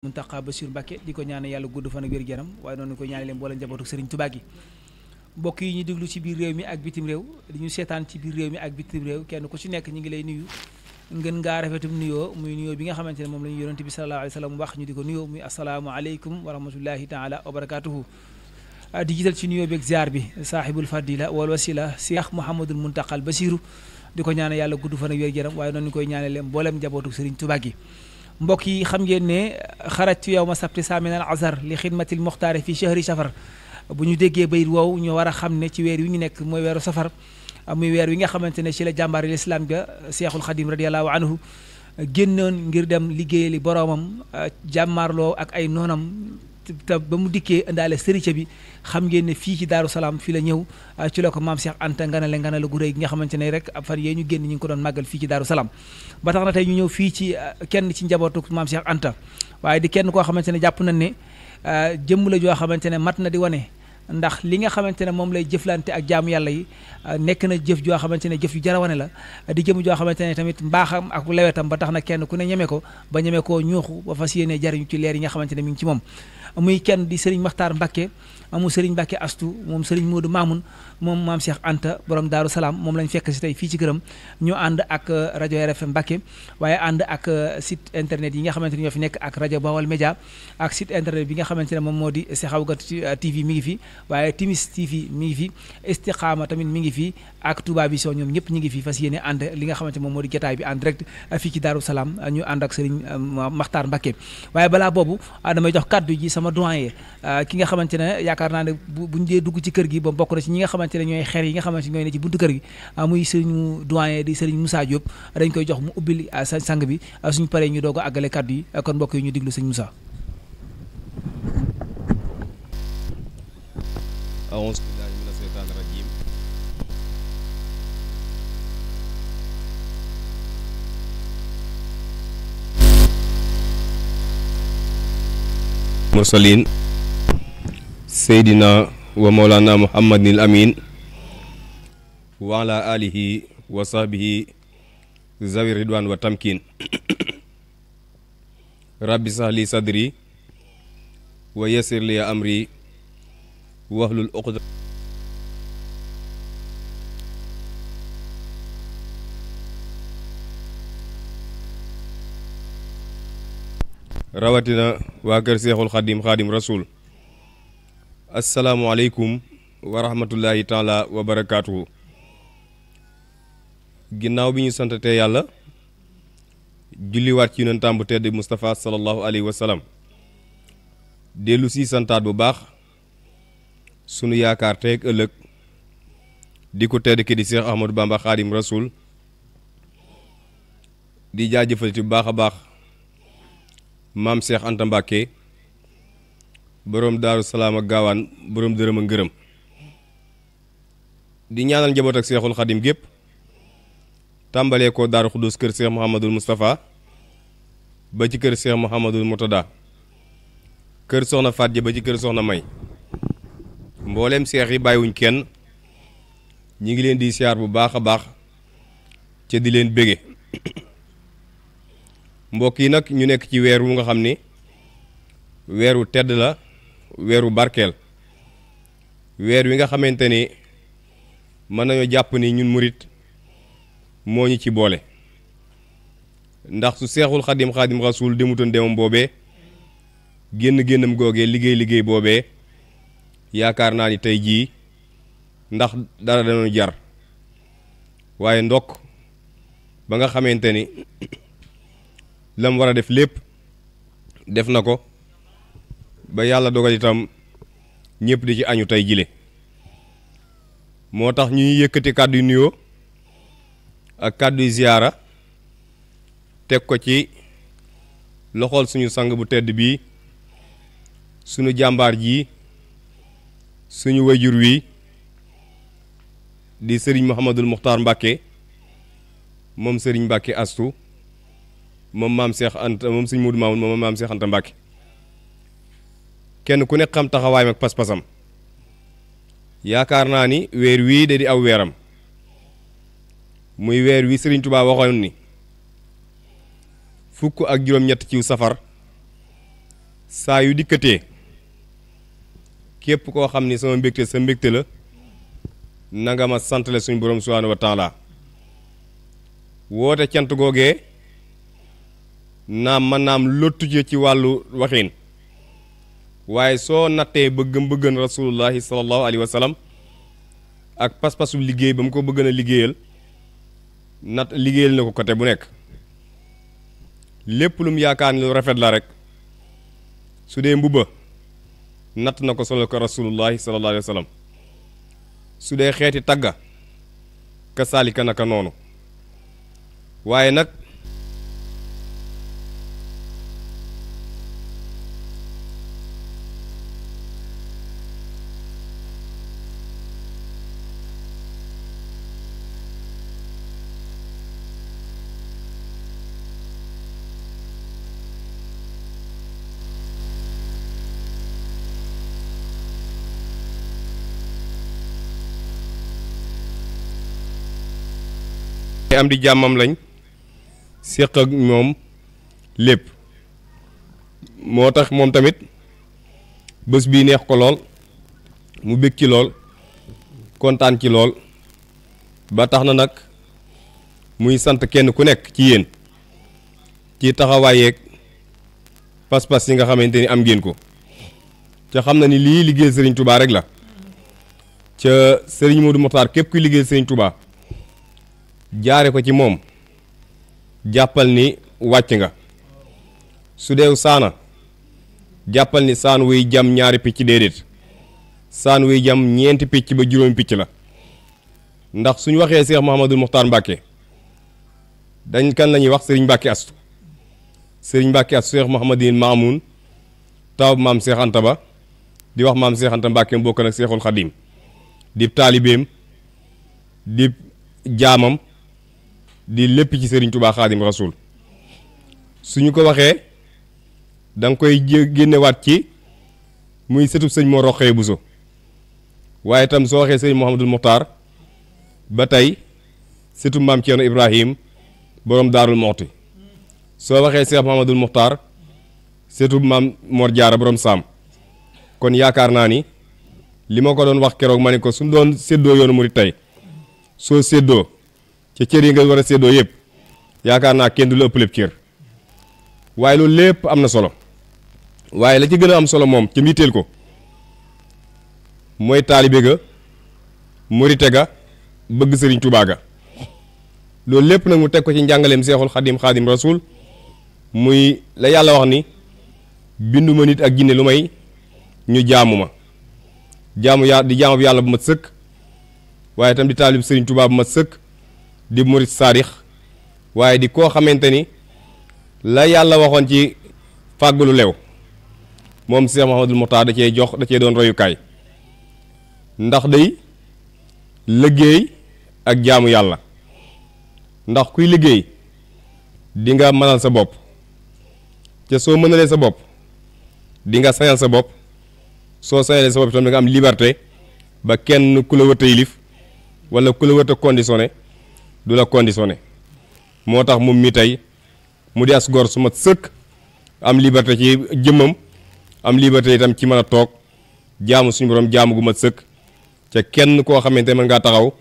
Muntaqa Bassirou Mbacké di ko ñaan yàlla gudd fan ak wér yaram waaye noonu ko ñaanal leen mboolem njabootu Serigne Touba gi mbokk yi ñu déglu ci biir réew mi ak bitim réew di ñu seetaan ci biir réew mi ak bitim réew kenn ku ci nekk ñu ngi lay nuyu ngeen ngaa rafetum nuyoo muy nuyoo bi nga xamante ne moom la ñu yonent bi sallallahu alayhi wa sallam wax ñu di ko nuyoo muy assalaamu aleykum wa rahmatullahi taala wa barakatuhu di jiital ci nuyoo beeg ziar bi saahibul fadila wal wasila Cheikh Mouhamadul Muntaqal Bassirou di ko ñaanal yàlla gudd fan ak wér yaram waaye noonu koy ñaanal leen mboolem njabootu Serigne Touba gi mbokk yi xam ngeen ne xarajtu yow ma sabti saamin al azhar li xidmatil muxtaari fi chahri safar bu ñu déggee bayit woow ñu war a xam ne ci weer wi ñu nekk mooy weeru safar muy weer wi nga xamante ne ci la jàmbaari lislaam ga Seexul Xadim radiallahu anhu génnoon ngir dem liggéeyali boroomam jàmmaarloo ak ay noonam te ba mu dikkee indaale sërica bi xam ngeen ne fii ci Daaru Salaam fii la ñëw ci la ko maam Cheikh Anta nganale gu réy gi nga xamante ne rek ab fan yee ñu génn ñu ngi ko doon màggal fii ci Daaru Salaam ba tax na tey ñu ñëw fii ci kenn ci njabootu maam Cheikh Anta waaye di kenn koo xamante ne jàpp nañ ne jëmm la joo xamante ne mat na di wane ndax li nga xamante ne moom lay jëflante ak jaamu yàlla yi nekk na jëf joo xamante ne jëf yu jar a wane la di jëm joo xamante ne tamit mbaaxam ak lewetam ba tax na kenn ku ne ñeme ko ba ñeme koo ñuuxu ba fas yéene jariñu ci leer yi nga xamante ne mi ngi ci moom muy kenn di Serigne Makhtar Mbacké amu Serigne Mbacké Astu moom Serigne Modou Mamoun moom maam Cheikh Anta borom Daaru Salaam moom lañ fekk si tey fii ci këram ñu ànd ak rajo RFM Mbacké waaye ànd ak site internet yi nga xamante ne ñoo fi nekk ak rajo Bawal Média ak site internet bi nga xamante ne moom moo di Sekhawga TV mi ngi fi waaye Timis TV mi ngi fi Istiqaama tamit mi ngi fi ak Touba Vision ñoom ñëpp ñi ngi fi fas yéene ànd li nga xamante moom moo di jotaay bi en direct fii ci Daaru Salaam ñu ànd ak Serigne Makhtar Mbacké waaye balaa boobu damay jox kaddu ji sama doyen ki nga xamante ne yaakaar naa ne buñ dee dugg ci kër gi ba bokk na ci ñi nga xamante ne ñooy xeer yi nga xamante ne ñooy ne ci buntu kër gi muy Serigne doyen di Serigne Moussa Diop dañ koy jox mu ubbil sa sang bi suñu paree ñu doog a àggale kaddu yi kon mbokk yi ñu diglu Serigne Moussa. A'uuzu billaahi mina sheytaani rajiim. Mursaliin Seydina wa Mawlana Muhammadil Amin wa ala alihi wa sahbihi zawi ridwan wa tamkin rabbi sahli sadri wa yassir li amri wahlul uqda rawatina waa kër Seexul Xadim Xadim Rasul asalaamualeykum wa rahmatullahi taala wa barakaatuhu ginnaaw bi ñu santatee yàlla julliwaat ci yonentam bu tedd Moustapha sallallahu alayhi wa sallam dellu si santaat bu baax sunu yaakaar teeg ëllëg di ko tedd ki di Cheikh Ahmadou Bamba Xadim Rasul di jaajëfalati bu baax a baax maam Cheikh Anta Mbacké boroom Daaru Salaam ak gaawaan boroom dërëm ak ngërëm di ñaanal njaboot ak Seexul Xadim gépp tàmbalee ko Daaru Xudus kër Cheikh Mouhamadul Moustapha ba ci kër Cheikh Mouhamadul Moutada kër soxna Faat ja ba ci kër soxna May mbooleem seex yi bàyyiwuñ kenn ñi ngi leen di siyaar bu baax a baax ca di leen bége mbokk yi nag ñu nekk ci weer wu nga xam ni weeru tedd la weeru barkeel weer wi nga xamante ni mën nañoo jàpp ni ñun murit moo ñu ci boole ndax su Seexul Xadim Xadim Rasul demutoon demam boobee génnam googee liggéey boobee yaakaar naa ni tey jii ndax dara dañoo jar waaye ndokk ba nga xamante ni lam war a def lépp def na ko ba yàlla dogal itam ñëpp di ci añu tey jile moo tax ñuy yëkkati kàddu yu nuyoo ak kàddu yu ziyaara teg ko ci loxol suñu sang bu tedd bii suñu jàmbaar ji suñu wayjur wi di Serigne Mouhamadul Muxtaar Mbacké moom Serigne Mbacké Astu moom maam Cheikh Anta moom Serigne Modou Mamoun moom maam Cheikh Anta Mbacké kenn ku nekk xam taxawaayam ak pas-pasam yaakaar naa ni weer wii de di aw weeram muy weer wi Serigne Touba waxoon ni fukk ak juróom-ñett ciw safar saa yu dikkatee képp koo xam ni sama mbégte sa mbégte la na nga ma santale suñu borom subhaanahu wa taala woote cant googee naam man naam lottu ci wàllu waxin waaye soo nattee bëggën rasulullahi sallallahu alayhi wa sallam ak pas-pasu liggéey ba mu ko bëgg na liggéeyal liggéeyal na ko côté bu nekk lépp lu mu yaakaar ni lu rafet la rek su dee mbubba natt na ko solo ko rasulullahi sallallahu alayhi wa sallam su dee xeeti tagga ka saalika naka noonu waaye nag am di jàmmam lañ séq ak moom lépp moo tax moom tamit bés bii neex ko lool mu bég ci lool kontaan ci lool ba tax na nag muy sant kenn ku nekk ci yéen ci taxawaay yeeg pas-pas yi nga xamante ni am ngeen ko ca xam na ni lii liggéey Serigne Touba rek la ca Serigne Modou Mokhtar képp kuy liggéey Serigne Touba jaare ko ci moom jàppal ni wàcc nga su deew saana jàppal ni saan wuy jam ñaari picc déedéet saan wuy jam ñeenti picc ba juróomi picc la ndax suñu waxee Cheikh Mouhamadul Mokhtar Mbacke dañ kan la ñuy wax Serigne Mbacke Astu Serigne Mbacke Astu Cheikh Mouhamadin Maamoun taw maam Cheikh Anta Ba di wax maam Cheikh Anta Mbacke bokk nag Cheikhul Khadim di taalibeem di jaamam di lépp ci Serigne Touba Khadim Rasoul suñu ko waxee da nga koy génnewaat ci muy sëtub sëñ moo roqee Buso waaye itam soo waxee sëñ Mouhamadul Mokhtar ba tey sëtub maam Thierno Ibrahim borom Daarul Moxti soo waxee Cheikh Mouhamadul Mokhtar sëtub maam Mor Diarra borom Saam kon yaakaar naa ni li ma ko doon wax keroog ma ne ko suñ doon séddoo yoonu murit tey soo séddoo ca cër yi nga war a séddoo yëpp yaakaar naa kenn du la ëpp lépp cër waaye loolu lépp am na solo waaye la ci gën a am solo moom ca mbiiteel ko mooy taalibe ga murite ga bëgg Serigne Touba ga loolu lépp nag mu teg ko ci njàngaleem Seexul Xadim Rasul muy la yàlla wax ni binduma nit ak jinne lu may ñu jaamu ma di jaamu bi yàlla bu mat sëkk waaye itam di taalib Serigne Touba bu mat sëkk di murit saadix waaye di koo xamante ni la yàlla waxoon ci fàggulu lew moom Cheikh Mouhamadul Mokhtar da cee doon royukaay ndax day liggéey ak jaamu yàlla ndax kuy liggéey di nga mënal sa bopp te soo mënalee sa bopp di nga sañal sa bopp soo sañalee sa bopp itam da nga am liberté ba kenn ku la wët a yilif wala ku la wët a conditionné du la conditionné moo tax moom mi tey mu di as gor su mat sëkk am liberté ci jëmmam am liberté itam ci mën a toog jaamu suñu borom jaamu gu mat sëkk ca kenn koo xamante mën ngaa taxaw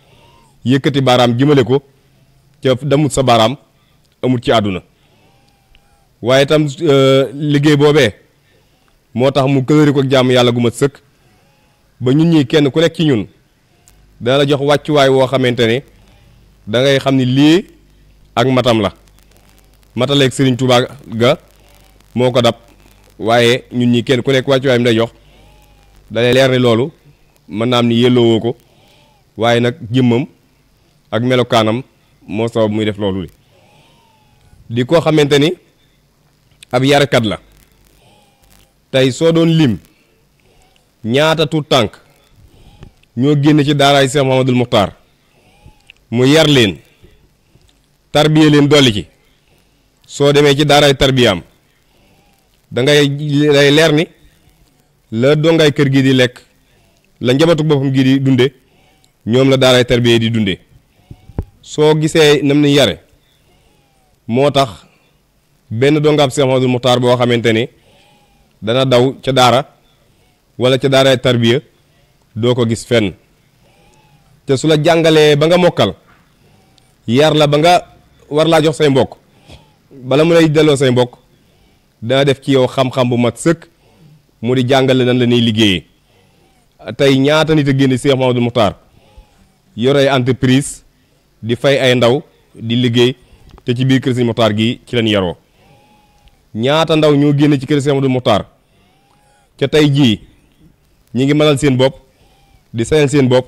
yëkkati baaraam jëmale ko ca damut sa baaraam amut ci àdduna waaye itam liggéey boobee moo tax mu këlëri ko jaamu yàlla gu mat sëkk ba ñun ñi kenn ku nekk ci ñun dana la jox wàccuwaay woo xamante ne da ngay xam ni lii ak matam la mataleeg Serigne Touba ga moo ko dab waaye ñun ñi kenn ku nekk wàccuwaay mi day jox dalay leer ni loolu mën naa am ni yelloowoo ko waaye nag jëmmam ak melokaanam moo sabab muy def loolu li di koo xamante ni ab yarkat la tey soo doon lim ñaata tuut tànk ñoo génn ci daaraay Cheikh Mouhamadul Mokhtar mu yar leen tarbiye leen dolli ci soo demee ci daaraay tarbiyaam da ngay lay leer ni la dongaay kër gi di lekk la njabootu boppam gi di dunde ñoom la daaraay tarbiye di dunde soo gisee nam ni yare moo tax benn dongaab Cheikh Mouhamadul Mokhtar boo xamante ni dana daw ca daara wala ca daaraay tarbiya doo ko gis fenn te su la jàngalee ba nga mokkal yar la ba nga war laa jox say mbokk bala mu lay delloo say mbokk dana def ci yow xam-xam bu mat sëkk mu di jàngale nan la ñuy liggéeyee tey ñaata nit a génn Cheikh Mouhamadoul Mokhtar yor ay entreprise di fay ay ndaw di liggéey te ci biir kër Serigne Mokhtar gi ci leen yaroo ñaata ndaw ñoo génn ci kër Cheikh Mouhamadoul Mokhtar ca tey jii ñi ngi mënal seen bopp di sayal seen bopp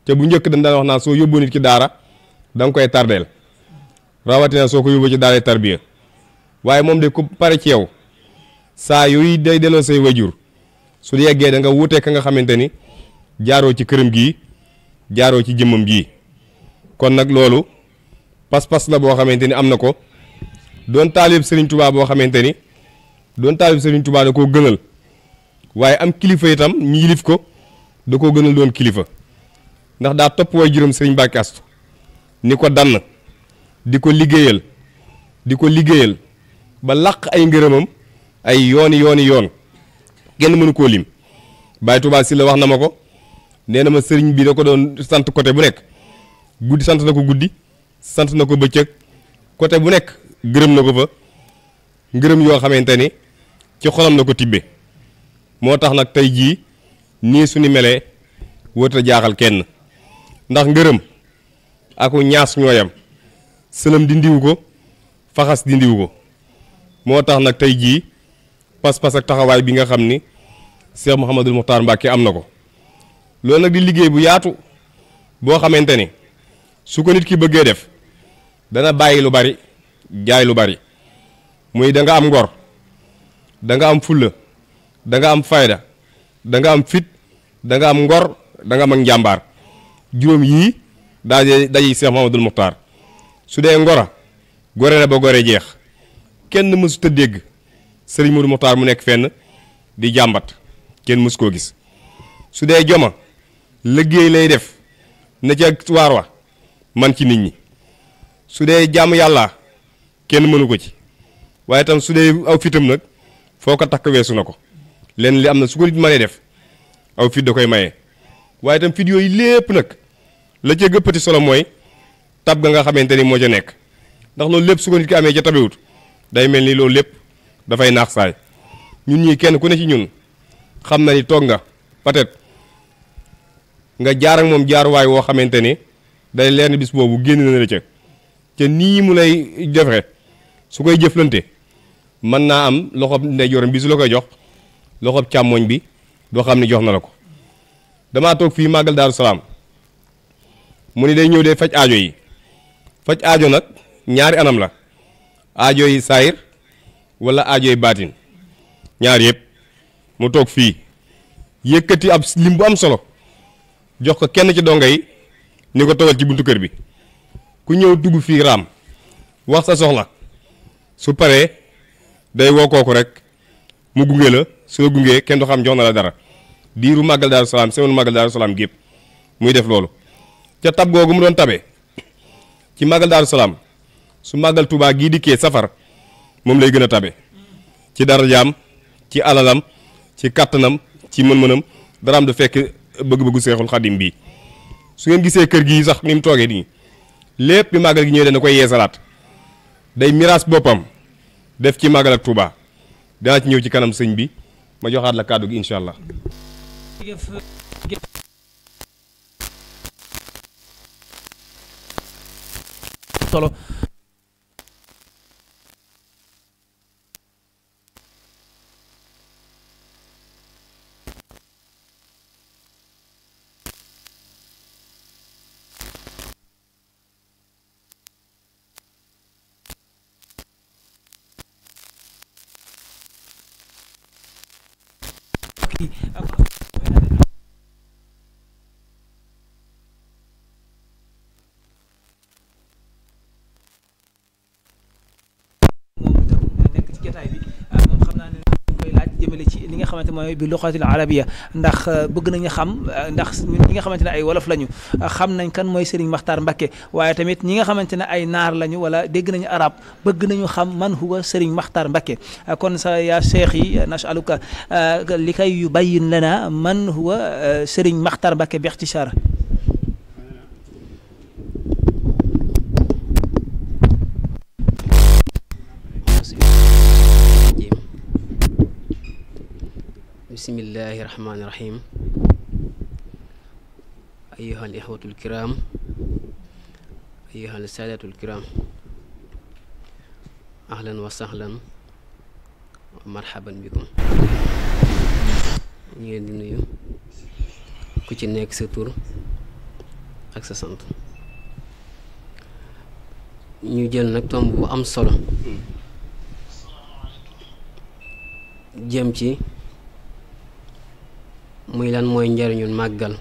te bu njëkk dañ daan wax naan soo yóbboo nit ki daara da nga koy tardeel rawatina soo ko yóbboo ci daara tarbiya waaye moom de ku pare ci yow saa yooyu day delloo say wajur su yeggee da nga wuutee ka nga xamante ni jaaroo ci këram gii jaaroo ci jëmmam gii kon nag loolu pas-pas la boo xamante ni am na ko doon taalib Serigne Touba boo xamante ni doon taalib Serigne Touba da koo gënal waaye am kilifa itam ñu yilif ko da koo gënal doon kilifa ndax daa topp way juróom Serigne Mbacke Astou ni ko dann di ko liggéeyal ba làq ay ngërëmam ay yoon kenn mënu koo lim Baye Touba si la wax na ma ko nee na ma sëriñ bi da ko doon sant côté bu nekk guddi sant na ko guddi sant na ko bëccëg côté bu nekk gërëm na ko fa ngërëm yoo xamante ni ci xolam na ko tibbe moo tax nag tey jii nii suñu melee wërta jaaxal kenn ndax ngërëm aku ñaas ñooyam sëlëm di ndiwu ko faxas di ndiwu ko moo tax nag tey jii pas-pas ak taxawaay bi nga xam ni Cheikh Mouhamadoul Mokhtar Mbacké am na ko loolu nag di liggéey bu yaatu boo xamante ni su ko nit ki bëggee def dana bàyyi lu bari jaay lu bari muy da nga am ngor da nga am fulla da nga am fayda da nga am fit da nga am ngor da nga am ak njàmbaar juróom yii daji Cheikh Mouhamadoul Mokhtar su dee ngora gore na ba gore jeex kenn mësut a dégg Serigne Modou Mokhtar mu nekk fenn di jàmbat kenn mës koo gis su dee joma liggéey lay def na ca waar wa man ci nit ñi su dee jàmm yàlla kenn mënu ko ci waaye tam su dee aw fitam nag foo ko takk weesu na ko lenn li am na su ko nit mënee def aw fit da koy maye waaye tam fit yooyu lépp nag la ca gëppati solo mooy tab ga nga xamante ni moo ca nekk ndax loolu lépp su ko nit ki amee ca tabewut day mel ni loolu lépp dafay naax saay ñun ñii kenn ku ne ci ñun xam na ni toog nga peut-être nga jaar ak moom jaaruwaay woo xamante ni day leer ni bis boobu génn na la ca nii mu lay defe su koy jëflante mën naa am loxob ndeyjooram bi su la koy jox loxob càmmoñ bi doo xam ne jox na la ko damaa toog fii màggal Daaru Salaam mu ni day ñëw dee faj aajo yi faj aajo nag ñaari anam la aajo yi saayir wala aajo yi baatin ñaar yëpp mu toog fii yëkkati ab lim bu am solo jox ko kenn ci donga yi ni ko toogal ci buntu kër bi ku ñëw dugg fii raam wax sa soxla su paree day woo kooku rek mu gunge la soo gungee kenn du xam jox na la dara diiru màggal Daaru Salaam semaine màggal Daaru Salaam gépp muy def loolu ca tab googu mu doon tabee ci màggal Daaru Salaam su màggal Tuubaa gii dikkee safar moom lay gën a tabe ci darajaam ci alalam ci kàttanam ci mën-mënam daraam du fekk bëgg-bëggu Seexul Xadim bii su ngeen gisee kër gi sax ni mu toogee nii lépp bi màggal gi ñëwee dana koy yeesalaat day miraas boppam def ci màggal ak Tuubaa danaa ci ñëw ci kanam sëñ bi ma joxaat la kàddu gi incha allah. solo moom itam nekk ci jotaay bi moom xam naa ne koy laaj jëmale ci li nga xamante mooy bi luxatil arabiya ndax bëgg nañu xam ndax ñi nga xamante ne ay wolof lañu xam nañ kan mooy Serigne Makhtar Mbacké waaye tamit ñi nga xamante ne ay naar lañu wala dégg nañu arab bëgg nañu xam man huwa Serigne Makhtar Mbacké kon sa yaa cheikh yi nasaluka li kay yubayyin lana man huwa Serigne Makhtar Mbacké bi ixtisaar. bismillahi rahmaani rahim ayyuha al ixwatu al kiram ayyuha al saadatu al kiram ahlan wa sahlan wa marhaban bikum ñu ngeen di nuyu ku ci nekk sa tur ak sa sant ñu jël nag tomb bu am solo jëm ci muy lan mooy njariñul màggal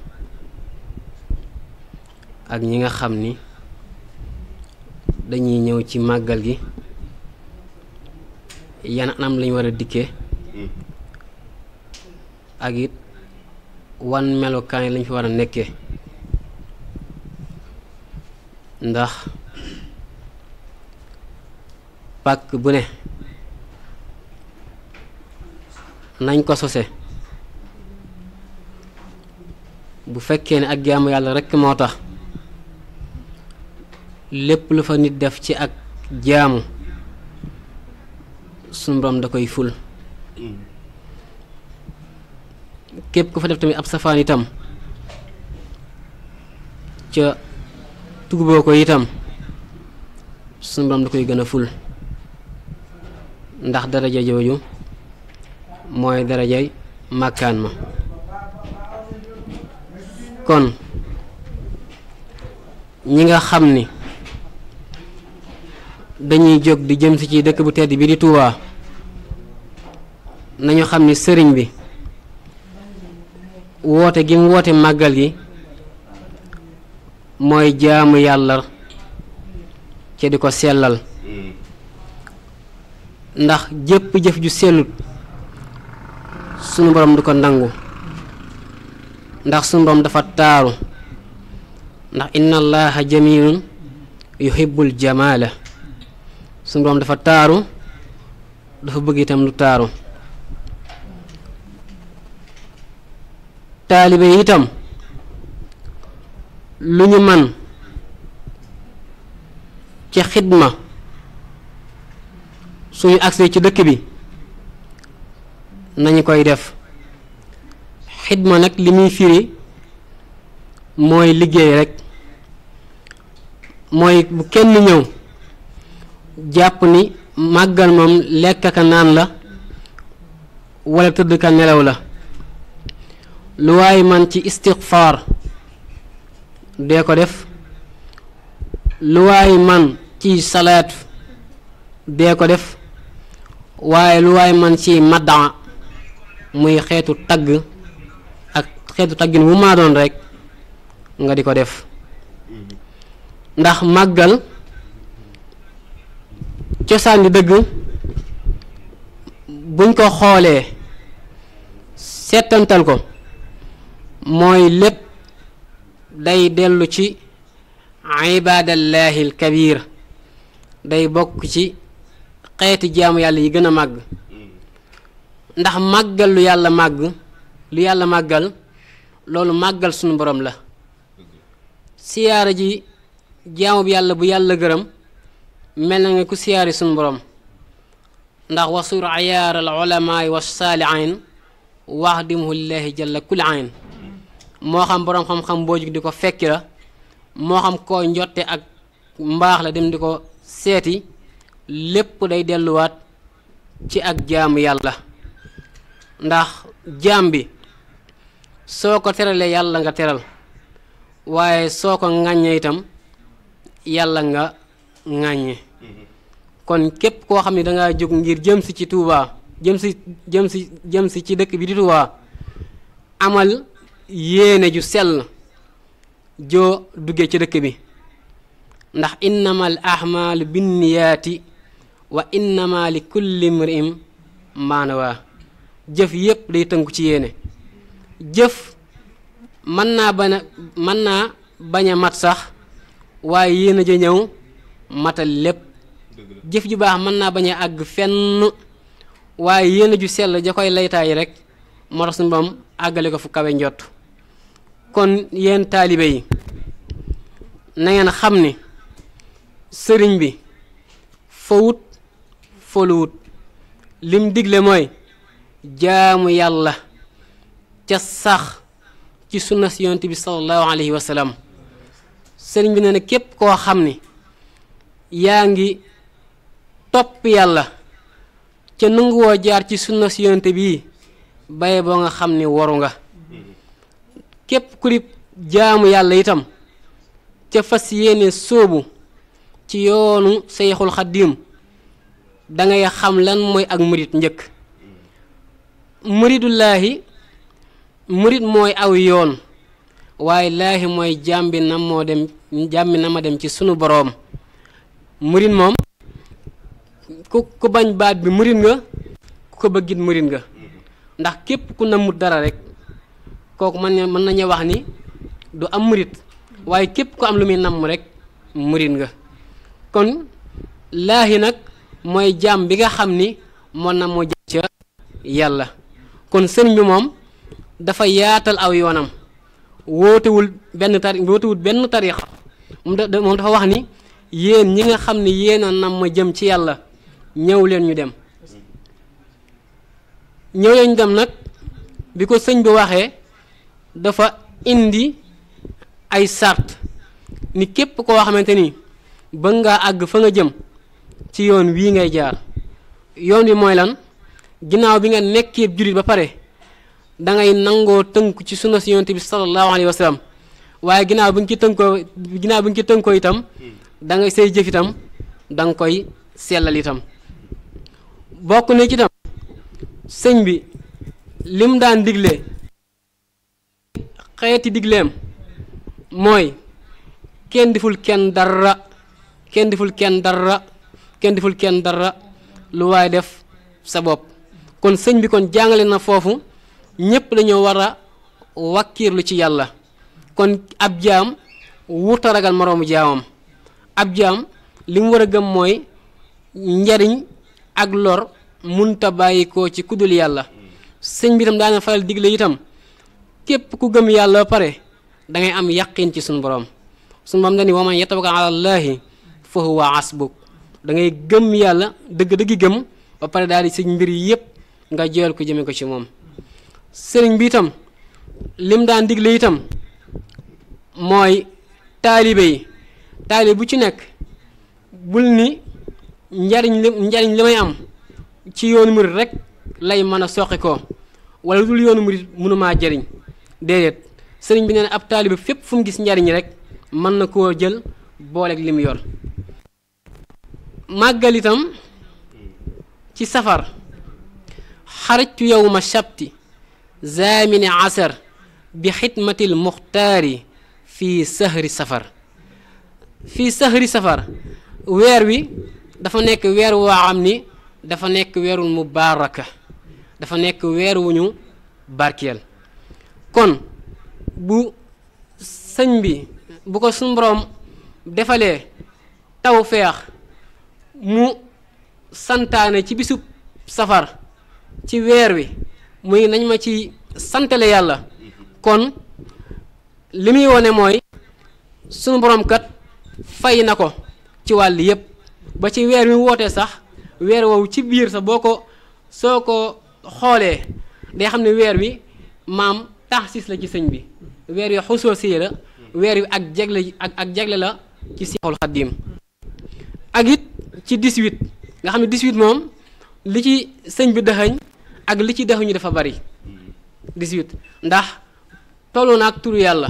ak ñi nga xam ni dañuy ñëw ci màggal gi yan anam lañ war a dikkee ak it wan melokaan lañ fi war a nekkee ndax pàkk bu ne nañ ko sose bu fekkee ne ak jaamu yàlla rekk moo tax lépp lu fa nit def ci ak jaamu sunu Boroom da koy ful képp ku fa def tamit ab safaan itam ca tuguboo ko itam sunu Boroom da koy gën a ful ndax daraja jooju mooy darajay màkkaan ma kon ñi nga xam ni dañuy jóg di jëm si ci dëkk bu tedd bi di Touba nañu xam ni sëriñ bi woote gi mu woote màggal gi mooy jaamu yàlla ca di ko sellal ndax jépp jëf ju sellut sunu Boroom du ko nangu ndax sunu Boroom dafa taaru ndax inna allaha jamilun yuhibbul jamala sunu Boroom dafa taaru dafa bëgg itam lu taaru taalibe yi itam lu ñu man ci xidma suñu agsee ci dëkk bi nañu koy def xidma nag li muy firi mooy liggéey rekk mooy bu kenn ñëw jàpp ni màggal moom lekk ka naan la walla tëdd ka nelaw la lu waaye man ci istighfar dee ko def lu waaye man ci salaat dee ko def waaye lu waaye man ci madda muy xeetu tagg ak xeetu taggin wu maa doon rekk nga di ko def ndax màggal cosaan di dëgg buñ ko xoolee seetantal ko mooy lépp day dellu ci ibaadallaahi alkabiir day bokk ci xeeti jaamu yàlla yi gën a màgg ndax màggal lu yàlla màggal loolu màggal sunu Boroom la siyaara ji jaamu bi yàlla bu yàlla gërëm mel na nga ku siyaari sunu Boroom ndax wasur ayaar al ulamaay wa saalihin wax dimuhu llaahi jalla kulli ayn moo xam boroom xam-xam boo jug di ko fekki la moo xam koo njotte ak mbaax la dem di ko seeti lépp day delluwaat ci ak jaamu yàlla ndax jaam bi soo ko teralee yàlla nga teral waaye soo ko ŋàññee itam yàlla nga ŋàññe kon képp koo xam ne dangaa jóg ngir jëm si ci Touba jëm si ci dëkk bi di Touba amal yéene ju sell joo duggee ci dëkk bi ndax innamal ahmaalu binniyaati wa innama li kulli mri'in maa nawaa jëf yépp day tënku ci yéene. jëf mën naa bañ a mat sax waaye yéene ja ñëw matal lépp. jëf ju baax mën naa bañ a àgg fenn waaye yéene ju sell ja koy laytaay rek moo tax suñu Boroom àggale ko fu kawe njott. kon yéen taalibe yi na ngeen xam ni sëriñ bi fawut foluwut lim digle mooy jaamu yàlla ca sax ci sunna si yonent bi sallallahu alayhi wa sallam. sëriñ bi nee na képp koo xam ni yaa ngi topp yàlla ca nanguwoo jaar ci sunna si yonent bi baye boo nga xam ni waru nga. képp ku di jaamu yàlla itam ca fas yéene sóobu ci yoonu Seyxul Xaddiim dangay xam lan mooy ak murit njëkk. muridullaahi murit mooy aw yoon waaye laahi mooy jàmbi na ma dem ci sunu boroom. murit moom ku bañ baat bi murit nga ku ko bëggit murit nga ndax képp ku namut dara rek kooku mën nañu wax ni du am murit waaye képp ku am lu muy namm rek murit nga. kon laahi nag mooy jaam bi nga xam ni moo na moo jëm ca yàlla. kon sëriñ bi moom dafa yaatal aw yoonam wootewul benn tariixa moom dafa wax ni yéen ñi nga xam ni yéen a nam ma jëm ci yàlla ñëw leen ñu dem. ñëw leen ñu dem nag bi ko sëñ bi waxee dafa indi ay sart ni képp koo xamante ni bëgg ngaa àgg fa nga jëm ci yoon wii ngay jaar. yoon wi mooy lan? ginnaaw bi nga nekkee jullit ba pare dangay nangoo tënku ci sunna si yonent bi sallallahu alayhi wa sallam waaye ginnaaw bi nga ci tënkoo itam dangay say jëf itam danga koy sellal itam. bokk na ci itam sëñ bi lim daan digle xeeti digleem mooy kenn deful kenn dara lu waaye def sa bopp. kon sëñ bi kon jàngale na foofu ñépp dañoo war a wakkiirlu ci yàlla. kon ab jaam wuta ragal moroomu jaamam. ab jaam li mu war a gëm mooy njariñ ak lor munta bàyyi ko ci kudul yàlla. sëñ bi itam daana faral digle itam képp ku gëm yàlla ba pare dangay am yaqin ci suñu borom. suñu borom dañuy wa man yatawakkal ala llaahi fa huwa hasbuk. dangay gëm yàlla dëgg-dëggi gëm ba pare daal di sëñ mbir yi yépp nga jël ko jëme ko ci moom. sëriñ bi itam lim daan digle itam mooy taalibe bu ci nekk bul ni njariñ li may am ci yoonu murit rek lay mën a soqi ko wala dul yoonu murit mënumaa jariñ. déedéet sëriñ bi nee na ab taalibe fépp fu mu gis njariñ rek mën na koo jël booleeg li mu yor. màggal itam ci safar xarajtu yowma sabti zaamini asar bi xidmatil muxtaari fii sahri safar weer wi dafa nekk weer woo xam ni dafa nekk weerul mubaaraka dafa nekk weer wu ñu barkeel. kon bu sëñ bi bu ko suñu boroom defalee tawfeex mu santaane ci bisub safar ci weer wi muy nañ ma ci santale yàlla. kon li muy wone mooy sunu borom kat fay na ko ci wàll yépp ba ci weer wi wootee sax weer woowu ci biir sax soo ko xoolee day xam ne weer wi maam taxsis la ci sëñ bi. weer wi xusoosiyee la weer wi ak jagle la ci Seexul Xaddiim. ak it ci 18 nga xam ne 18 moom li ci sëñ bi dëxëñ ak li ci dëxëñu dafa bari. 18 ndax tolloo na ak turu yàlla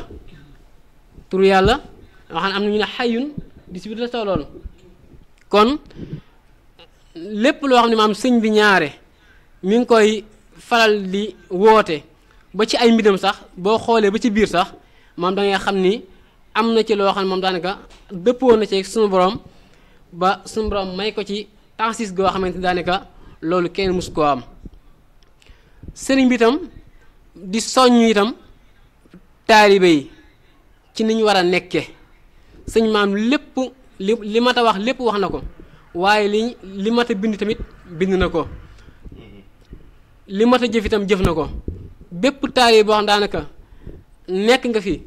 wax am na ñu ne xayun 18 la tolloon. kon lépp loo xam ne maam sëñ bi ñaare mi ngi koy faral di woote ba ci ay mbidam sax boo xoolee ba ci biir sax maam da ngay xam ni am na ci loo xam ne moom daanaka dëppoo na ci sunu borom ba sunu borom may ko ci taxis goo xamante daanaka loolu kenn mus koo am. sëriñ bi itam di soññ itam taalibe yi ci ni ñu war a nekke sëñ maam lépp li mat a wax lépp wax na ko waaye li mat a bind tamit bind na ko li mat a jëf itam jëf na ko bépp taalibe boo xam daanaka nekk nga fi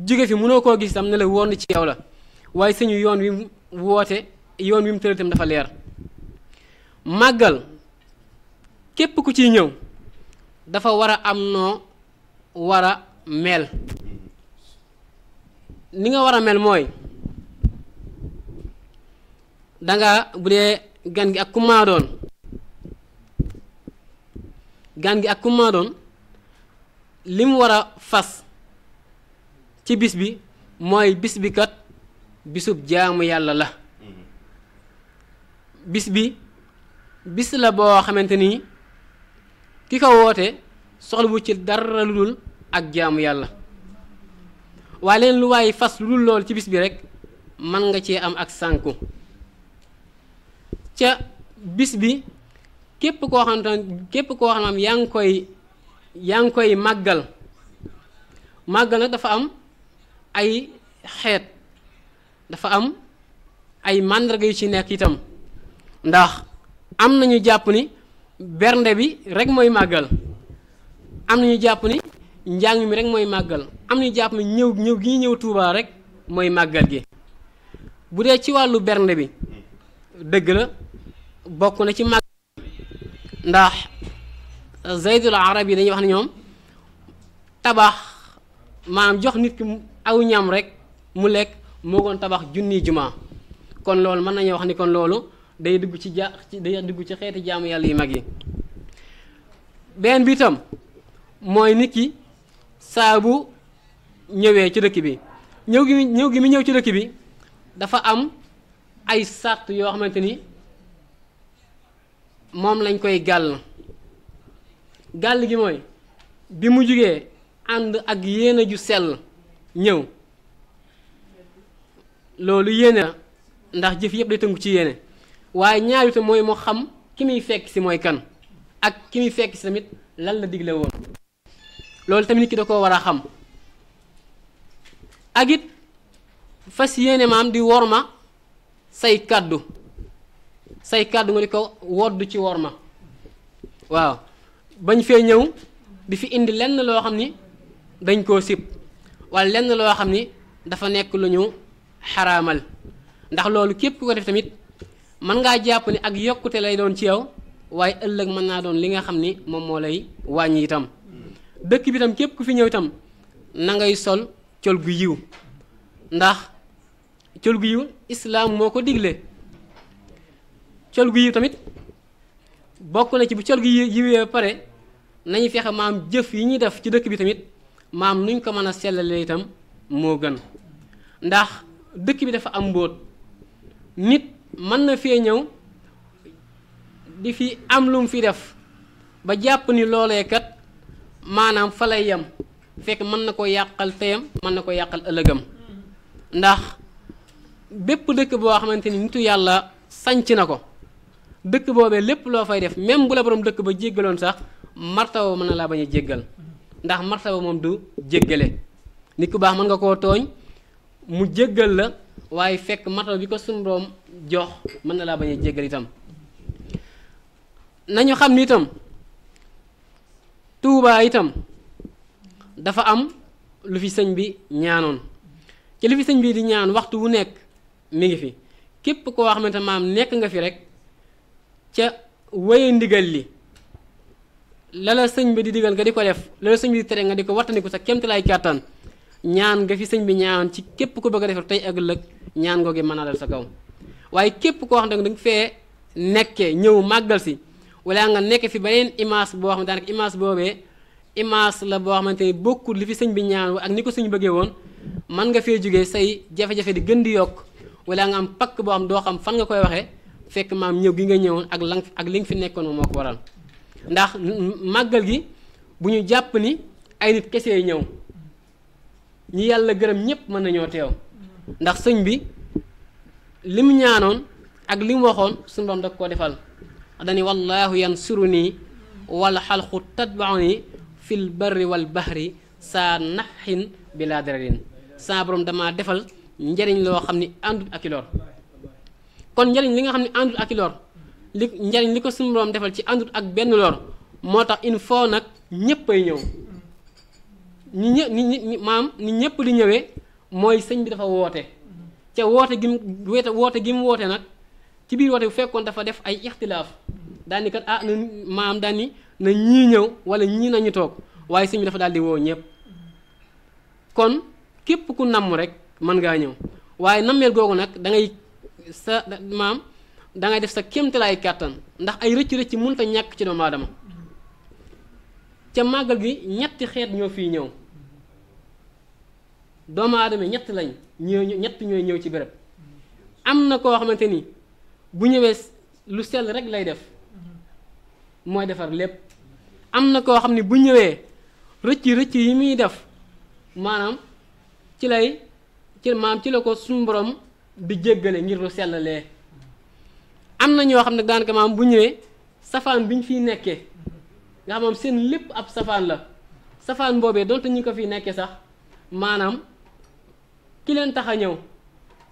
jóge fi mënoo koo gis itam ne la woon ci yow la waaye sëñu yoon wi mu woote yoon wi mu tëral itam dafa leer màggal képp ku ciy ñëw dafa war a am noo war a mel ni nga war a mel mooy danga bu dee gan gi ak ku maa doon gan gi ak ku maa doon li mu war a fas ci bis bi mooy bis bi kat bisub jaamu yàlla la bis bi bis la boo xamante ni ki ko woote soxla bu ci dara lu dul ak jaamu yàlla waaye leen lu waaye fas lu dul lool ci bis bi rek mën nga cee am ak sànku ca bis bi képp koo xam ne yaa ngi koy màggal nag dafa am ay xeet dafa am ay màndarga yu ci nekk itam ndax am nañu jàpp ni bernde bi rek mooy màggal am nañu jàpp ni njàng mi rek mooy màggal am nañu jàpp ni ñëw gi ñu ñëw Tuubaa rek mooy màggal gi bu dee ci wàllu bernde bi dëgg la bokk na ci màggal ndax Zaydul Arab yi dañuy wax ne ñoom tabax maanaam jox nit ki aw ñam rek mu lekk moo goon tabax junni jumaa kon loolu mën nañu wax ni kon loolu day dugg ci day dugg ci xeeti jaamu yàlla yu mag yi benn bi itam mooy nit ki saa bu ñëwee ci dëkk bi ñëw gi mi ñëw ci dëkk bi dafa am ay sàrt yoo xamante ni moom lañ koy gàll gi mooy bi mu jugee ànd ak yéene ju sell ñëw loolu yéene la ndax jëf yëpp day tënku ci yéene waaye ñaar itam mooy mu xam ki muy fekk si mooy kan ak ki muy fekk si tamit lan la digle woon loolu tamit nit ki da koo war a xam ak it fas yéene maam di worma say kàddu nga di ko wodd ci worma waaw bañ fee ñëw di fi indi lenn loo xam ni dañ koo sib wala lenn loo xam ni dafa nekk lu ñu xaraamal ndax loolu képp ku ko def tamit mën ngaa jàpp ni ak yokkute lay doon ci yow waaye ëllëg mën naa doon li nga xam ni moom moo lay wàññi itam dëkk bi itam képp ku fi ñëw itam na ngay sol col gu yiw ndax col gu yiw islaam moo ko digle col gu yiw tamit bokk na ci bu col gu yiwee ba pare nañu fexe maam jëf yi ñuy def ci dëkk bi tamit maam nuñ ko mën a sellalee itam moo gën ndax dëkk bi dafa am mbóot nit mën na fee ñëw di fi am lu mu fi def ba jàpp ni loolee kat maanaam fa lay yem fekk mën na ko yàqal teyam mën na ko yàqal ëllëgam ndax bépp dëkk boo xamante ni nitu yàlla sanc na ko dëkk boobee lépp loo fay def même bu la borom dëkk ba jéggaloon sax martaba mën na laa bañ a jéggal ndax martaba moom du jéggale nit ku baax mën nga koo tooñ mu jéggal la waaye fekk martaba bi ko sunu Boroom jox mën na laa bañ a jéggal itam nañu xam ni itam Tuubaa itam dafa am lu fi sëñ bi ñaanoon ci li fi sëñ bi di ñaan waxtu wu nekk mi ngi fi képp koo xamante maam nekk nga fi rek ca wéye ndigal li lala sëñ bi di digal nga di ko def lala sëñ bi di tere nga di ko wattandiku sa kéemtalaay kàttan ñaan nga fi sëñ bi ñaan ci képp ku bëgg a defar tey ak ëllëg ñaan googu mën naa dal sa kaw waaye képp koo xam ne danga fee nekkee ñëw màggal si wala nga nekk fi beneen image boo xam ne daanaka image boobee image la boo xamante ni bokkul li fi sëñ bi ñaan ak ni ko sëñ bëggee woon mën nga fee jógee say jafe-jafe di gën di yokk wala nga am pakk boo xam doo xam fan nga koy waxee fekk maam ñëw gi nga ñëwoon ak li nga fi nekkoon moo ko waral ndax màggal gi bu ñu jàpp ni ay nit kese ñëw ñi yàlla gërëm ñépp mën nañoo teew ndax sëñ bi li mu ñaanoon ak li mu waxoon suñu Boroom da koo defal dañu wallaahu yansuruni wala xalqu tatbauni fil barri wal bahri saa naxin bila dararin saa borom damaa defal njariñ loo xam ni àndut ak i lor kon njariñ li nga xam ne àndut ak i lor li njariñ li ko suñu borom defal ci àndut ak benn lor moo tax il faut nag ñëpp ay ñëw ni ñëpp di ñëwee mooy sëñ bi dafa woote ca woote gi mu woote nag ci biir woote bu fekkoon dafa def ay ixtilaaf daal ni kat na maam daal ni na ñii ñëw wala ñii nañu toog waaye sëñ bi dafa daal di woo ñëpp kon képp ku namm rek mën ngaa ñëw waaye nammeel googu nag da ngay da ngay def sa kéemtalaay kàttan ndax ay rëcc-rëcc mënut a ñàkk ci doomu aadama ca màggal gi ñetti xeet ñoo fii ñëw doomu aadama ñett lañ ñett ñooy ñëw ci béréb am na koo xamante ni bu ñëwee lu sell rek lay def mooy defar lépp am na koo xam ne bu ñëwee rëcc yi muy def maanaam ci la ko suñu borom di jéggale ngir lu sellalee am na ñoo xam ne daanaka maam bu ñëwee safaan bi ñu fiy nekkee nga xam moom seen lépp ab safaan la safaan boobee donte ñu ko fiy nekkee sax maanaam ki leen tax a ñëw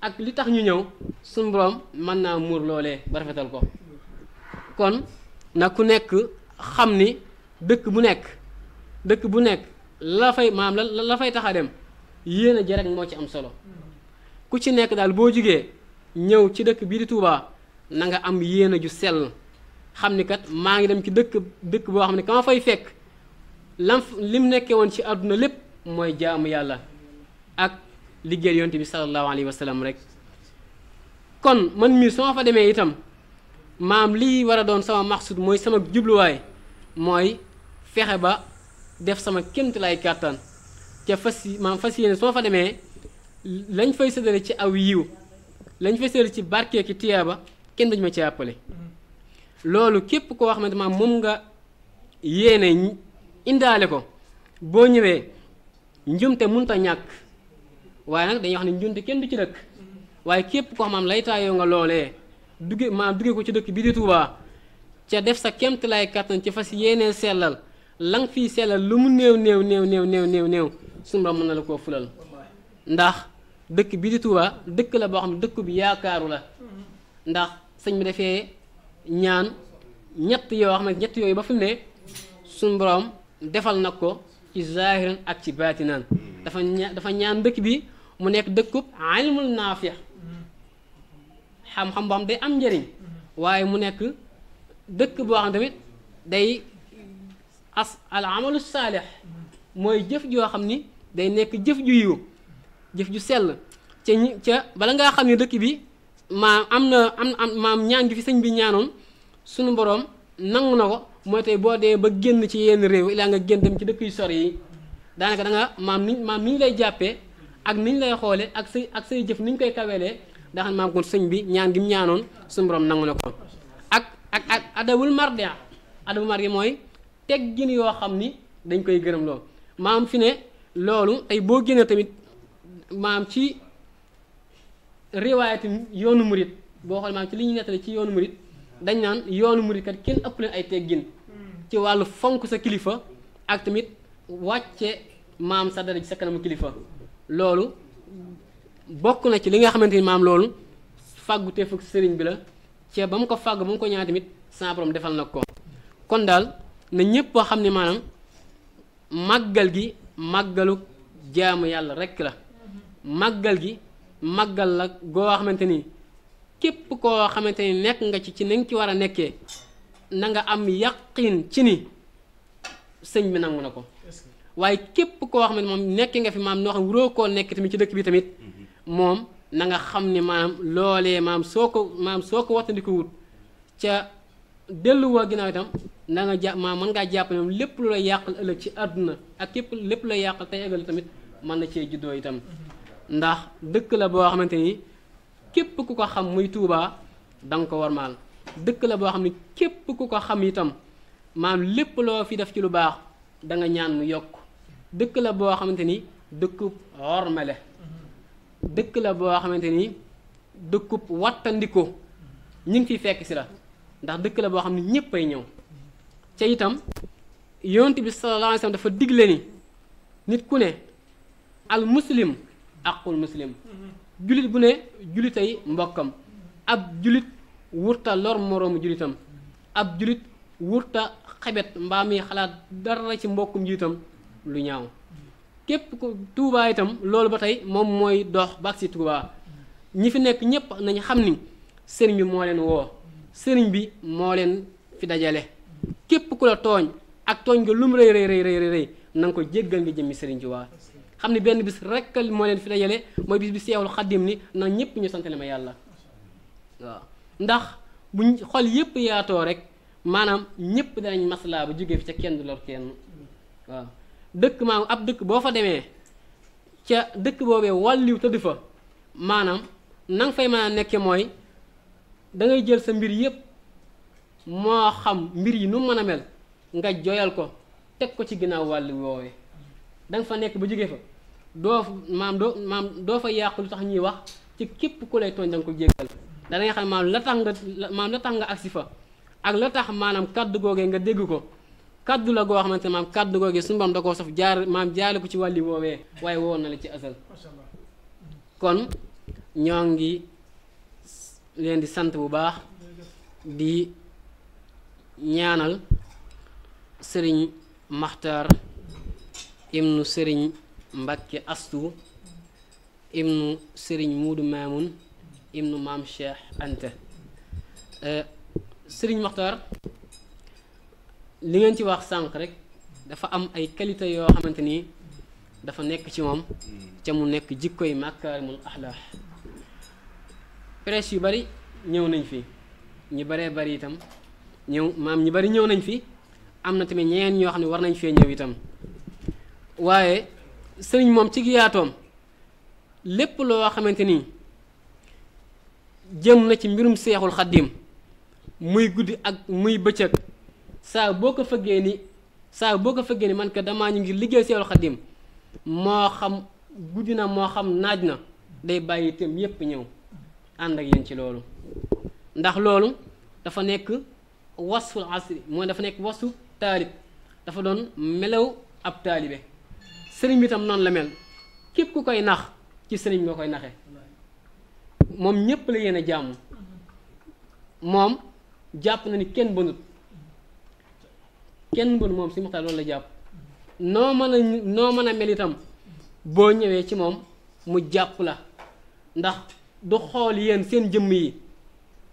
ak li tax ñu ñëw suñu borom mën naa muur loolee ba rafetal ko kon nag ku nekk xam ni dëkk bu nekk la fay maanaam la fay tax a dem yéen a ji rek moo ci am solo ku ci nekk daal boo jugee ñëw ci dëkk bii di Touba na nga am yéene ju sell xam ni kat maa ngi dem ci dëkk boo xam ne ka ma fay fekk lim nekkee woon ci àdduna lépp mooy jaamu yàlla ak liggéey yonte bi sallallahu alayhi wa sallam rek kon man mii soo fa demee itam maam lii war a doon sama maxsud mooy sama jubluwaay mooy fexe ba def sama kéemtalaay kàttan ca fas yéene soo fa demee lañ fay séddale ci aw yiw lañ fay séddale ci barke ki tiyaaba kenn dañu ma ci àppale loolu képp koo xamante maam moom nga yéene indaale ko boo ñëwee njumte mënut a ñàkk waaye nag dañuy wax ne njumte kenn du ci dëkk waaye képp koo xam lay taayoo nga loolee duggee ko ci dëkk bi di Touba ca def sa kéemtalaay kàttan ci fas yéenee sellal la nga fiy sellal lu mu néew suñu borom mën na la koo fulal ndax dëkk bi di Touba dëkk la boo xam ne dëkk bi yaakaaru la ndax sëñ bi dafee ñaan ñett yooyu ba fi mu ne suñu borom defal nag ko ci zaahiran ak ci baatinan dafa ñaan dëkk bi mu nekk dëkkub ilmul naafi xam-xam boo xam day am njëriñ waaye mu nekk dëkk boo xam tamit day al amalu saalix mooy jëf joo xam ni day nekk jëf ju yiw jëf ju sell ca bala ngaa xam ne dëkk bi maam ñaan gi fi sëñ bi ñaanoon suñu boroom nangu na ko mooy tey boo dee ba génn ci yenn réew ilaa nga génn dem ci dëkk yu sori yi daanaka da nga maam ni ñu lay jàppee ak ni ñu lay xoole ak say jëf ni ñu koy kawelee daa xam ne maam kon sëñ bi ñaan gi mu ñaanoon suñu boroom nangu na ko ak adabul mardi mooy teggin yoo xam ni dañ koy gërëm lool maam fi ne loolu tey boo génnee tamit maam ci riwaayati yoonu murit boo xool maam ci li ñu nettali ci yoonu murit dañ naan yoonu murit kat kenn ëpp leen ay teggin ci wàllu fonk sa kilifa ak tamit wàcce maam sa dara ci sa kanamu kilifa loolu bokk na ci li nga xamante ni maam loolu fàggu te fukk sëriñ bi la ci ba mu ko fàgg ba mu ko ñaan tamit sa borom defal na ko kon daal na ñépp xam ne maanaam màggal gi màggalu jaamu yàlla rekk la màggal gi màggal la goo xamante ni képp koo xamante ni nekk nga ci na nga ci war a nekkee na nga am yaqin ci ni sëñ bi nangu na ko waaye képp koo xam ne moom nekk nga fi maam noo xam wuroo koo nekk tamit ci dëkk bi tamit moom na nga xam ne maam loolee maam soo ko wattandiku wut ca delluwoo ginnaaw itam na nga jàpp maam mën ngaa jàpp ne moom lépp lu lay yàqal ëllëg ci àdduna ak lépp lu lay yàqal tey ëllëg tamit mën na cee juddoo itam ndax dëkk la boo xamante ni képp ku ko xam muy Touba da nga ko warmaal dëkk la boo xam ne képp ku ko xam itam maam lépp loo fi def ci lu baax da nga ñaan mu yokk dëkk la boo xamante ni dëkkub wormale dëkk la boo xamante ni dëkkub wattandiko ñu ngi fiy fekk si la ndax dëkk la boo xam ne ñépp ay ñëw ca itam yonent bi sallallahu alayhi wa sallam dafa digle ni nit ku ne al muslim aqul muslim julit bu ne julitay mbokkam ab julit wurta lor moroomu julitam ab julit wurta xebet mbaa mi xalaat dara ci mbokkum julitam lu ñaaw képp ko Tuubaa itam loolu ba tey moom mooy dox bak si Tuubaa ñi fi nekk ñépp nañu xam ni sëriñ bi moo leen woo sëriñ bi moo leen fi dajale képp ku la tooñ ak tooñ nga lum rëy rëy rëy rëy na nga ko jéggal nga jëmmi sëriñ Tuubaa xam ni benn bis rekk moo leen fi dajale mooy bis bi Seexul Xaddim ni na ñépp ñu santale ma yàlla waaw ndax buñ xol yépp yaatoo rek maanaam ñépp danañ maslaa ba jógee fi ca kenn du lor kenn waaw dëkk maam ab dëkk boo fa demee ca dëkk boobee wàlliw tëdd fa maanaam nanga fay mën a nekke mooy dangay jël sa mbir yépp moo xam mbir yi nu mën a mel nga joyal ko teg ko ci ginnaaw wàllu woowee danga fa nekk ba jógee fa doo fa yàqu lu tax ñuy wax ci képp ku lay tooñ danga ko jéggal dangay xam maanaam la tax nga agsi fa ak la tax maanaam kàddu googee nga dégg ko kaddu la goo xamante ne maam kaddu googu suñu borom da koo sof jaale ko ci wàlli woowee waaye woon na la ci asal kon ñoo ngi leen di sant bu baax di ñaanal sëriñ Maxtaar ibnu sëriñ Mbàkke Astu ibnu sëriñ Muudu Maamun ibnu maam Cheikh Anta sëriñ Maxtaar li ngeen ci wax sànq rek dafa am ay qualité yoo xamante ni dafa nekk ci moom ca mu nekk jikkoy makaarimul axlaax presse yu bari ñëw nañ fi ñu baree bari itam ñi bari ñëw nañ fi am na tamit ñeneen ñoo xam ne war nañ fee ñëw itam waaye sëriñ moom ci giyaatoom lépp loo xamante ni jëm na ci mbirum Seexul Xaddim muy guddi ak muy bëccëg saa boo ko fëggee ni man ka damaa ñu ngir liggéey Seexul Xaddim moo xam guddi na moo xam naaj na day bàyyi itam yépp ñëw ànd ak yéen ci loolu ndax loolu dafa nekk wasful asri mooy dafa nekk wasfu taalib dafa doon melaw ab taalibe sëriñ bi itam noonu la mel képp ku koy nax ci sëriñ nga koy naxe moom ñépp la yéen a jàmm moom jàpp na ni kenn bënut moom si Maxtaar loolu la jàpp noo mën a mel itam boo ñëwee ci moom mu jàpp la ndax du xool yéen seen jëmm yi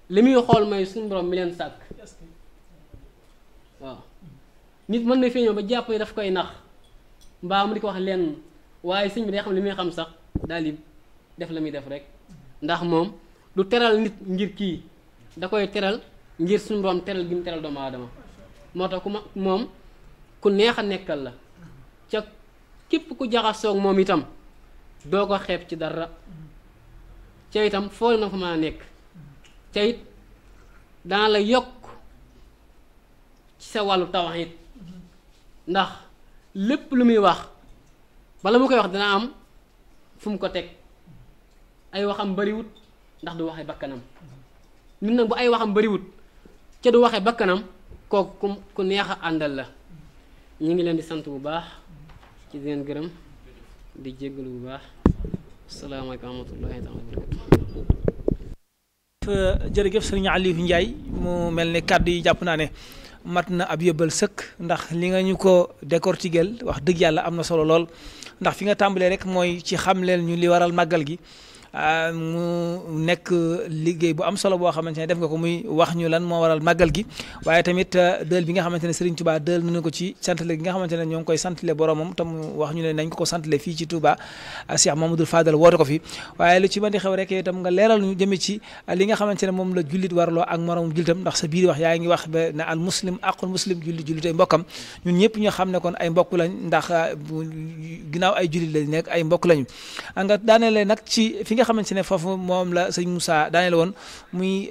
li muy xool mooy suñu borom mi leen sàkk waaw nit mën na feeñoo ba jàpp ne daf koy nax mbaa mu di ko wax lenn waaye sëñ bi day xam li muy xam sax daal di def la muy def rek ndax moom du teral nit ngir kii da koy teral ngir suñu borom teral gi mu teral doomu aadama moo tax moom ku neex a nekkal la ca képp ku jaxasoog moom itam doo ko xeeb ci dara ca itam foo na fa mën a nekk ca it dana la yokk ci sa wàllu tawhid ndax lépp lu muy wax bala mu koy wax dana am fu mu ko teg ay waxam bariwut ndax du waxe bakkanam nit nag bu ay waxam bariwut ca du waxe bakkanam kooku ku neex a àndal la ñu ngi leen di sant bu baax ci di leen gërëm di jéggalu bu baax asalaamaaleykum wa rahmatullahi taala wa barakatu jërëjëf sëriñ Aliou Ndiaye mu mel ne kàddu yi jàpp naa ne mat na ab yóbbal sëkk ndax li nga ñu ko décortiquer wax dëgg yàlla am na solo lool ndax fi nga tàmbalee rek mooy ci xamleel ñu li waral màggal gi mu nekk liggéey bu am solo boo xamante ne def nga ko muy wax ñu lan moo waral màggal gi waaye tamit dël bi nga xamante ne Serigne Touba dël nañu ko ci santale gi nga xamante ne ñoo ngi koy santale boromam tam wax ñu ne nañ ko santale fii ci Touba Cheikh Mamadou Fadal woote ko fi waaye lu ci mën di xew rek itam nga leeral ñu jëme ci li nga xamante ne moom la jullit warloo ak moromum jullitam ndax sa biir wax yaa ngi wax ba ne al muslim aqul muslim jullit ay mbokkam ñun ñëpp ñu xam ne kon ay mbokk lañ ndax ginnaaw ay jullit lañ nekk ay mbokk lañu nga daanele nag ci fi nga nga xamante ne foofu moom la sëñ Moussa daaneel woon muy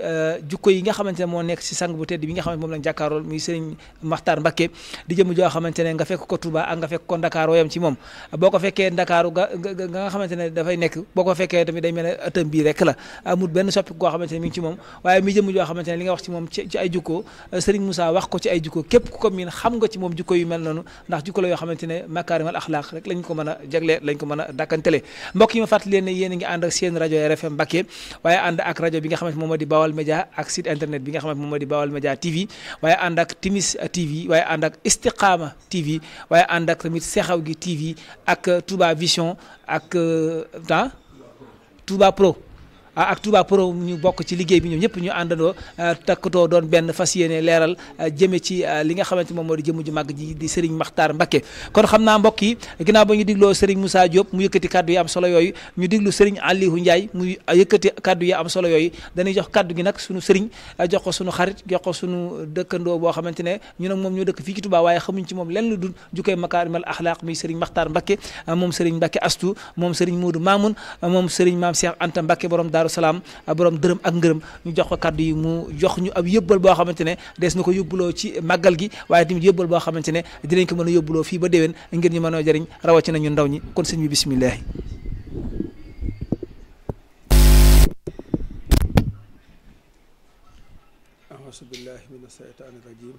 jukko yi nga xamante ne moo nekk si sang bu tedd bi nga xamante moom lañ jàkkaarool muy sëriñ Makhtar Mbacké di jëm joo xamante ne nga fekk ko Touba ak nga fekk ko Ndakaaru yam ci moom boo ko fekkee Ndakaaru nga xamante ne dafay nekk boo ko fekkee tamit day mel ne ëttam bii rek la amul benn soppi koo xamante ne mi ngi ci moom waaye mi jëm joo xamante ne li nga wax ci moom ci ay jukko sëriñ Moussa wax ko ci ay jukko képp ku ko miin xam nga ci moom jukko yu mel noonu ndax jukko la yoo xamante ne makaarimal axlaaq rek lañ ko mën a jagle lañ ko mën a dàkkantele mbokk yi ma fàttali leen ne yéen a ngi ànd ak seen rajo RFM Mbacké waaye ànd ak rajo bi nga xamante moom moo di Bawal Média ak site internet bi nga xamante moom moo di Bawal Média TV waaye ànd ak Timis TV waaye ànd ak Istiqama TV waaye ànd ak tamit Sexaw gi TV ak Touba Vision ak Touba Pro ak Touba Pro ñu bokk ci liggéey bi ñoom ñëpp ñu àndandoo takkatoo doon benn fas yéene leeral jëme ci li nga xamante moom moo di jëmm ju màgg ji di Serigne Makhtar Mbacké kon xam naa mbokk yi ginnaaw ba ñu digloo Serigne Moussa Diop mu yëkkati kaddu yi am solo yooyu ñu diglu Serigne Aliou Ndiaye muy yëkkati kaddu yi am solo yooyu dañuy jox kaddu gi nag suñu Serigne jox ko suñu xarit jox ko suñu dëkkandoo boo xamante ne ñu nag moom ñoo dëkk fii ci Touba waaye xamuñ ci moom lenn lu dul jukkee makaarimal axlaaq muy Serigne Makhtar Mbacké moom Serigne Mbacké Astou moom Serigne Modou Mamoun moom Serigne Mame Cheikh Anta Mbacké borom Daaru Salaam borom dërëm ak ngërëm ñu jox ko kaddu yi mu jox ñu ab yóbbal boo xamante ne des na ko yóbbuloo ci màggal gi waaye tamit yóbbal boo xamante ne dinañ ko mën a yóbbuloo fii ba déwén ngir ñu mën a jëriñ rawatina ñu ndaw ñi kon sëñ bi bisimilah. a'uuzu billaahi mina shaytaani rajiim.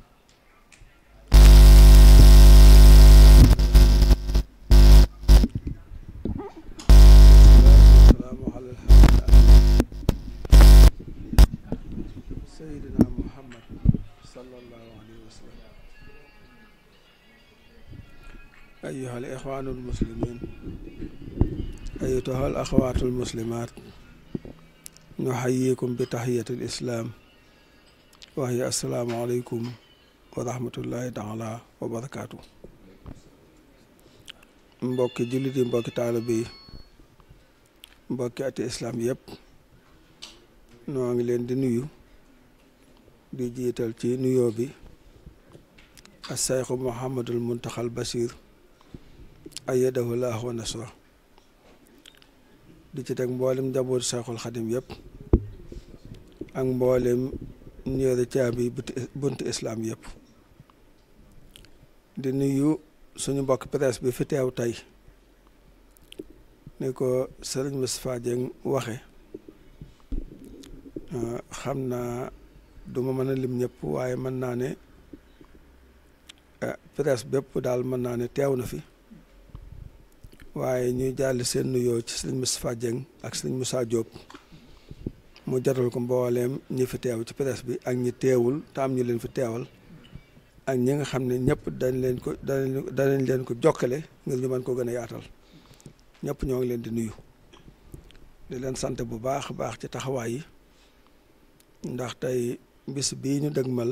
Seydina Muhammad sallallahu alayhi wa sallam. أيها الإخوان المسلمين أيتها الأخوات المسلمات نحييكم بتحية الإسلام وهي السلام عليكم ورحمة الله تعالى وبركاته. mbokki jullit yi mbokki taalibe yi mbokki ati islam yëpp noo ngi leen di nuyu di jiital ci nuyoo bi as-Seexu Muhammadul Muntaxal Basiir ayyadahu Llaahu wa nasra di ci teg mboolem njabootu Seexul Xadim yëpp ak mboolem ñeeri caabi buntu islam yëpp di nuyu suñu mbokk presse bi fi teew tey ni ko Sëriñ Moustapha Dieng waxe xam naa duma mën a lim ñëpp waaye mën naa ne presse bépp daal mën naa ne teew na fi waaye ñuy jàll seen nuyoo ci Sëriñ Moustapha Dieng ak Sëriñ Moussa Diop mu jaral ko mbooleem ñi fi teew ci presse bi ak ñi teewul te am ñu leen fi teewal ak ñi nga xam ne ñëpp danañ leen ko jokkale ngir ñu mën ko gën a yaatal ñëpp ñoo ngi leen di nuyu di leen sant bu baax a baax ci taxawaay yi ndax tey bis bii ñu dëgmal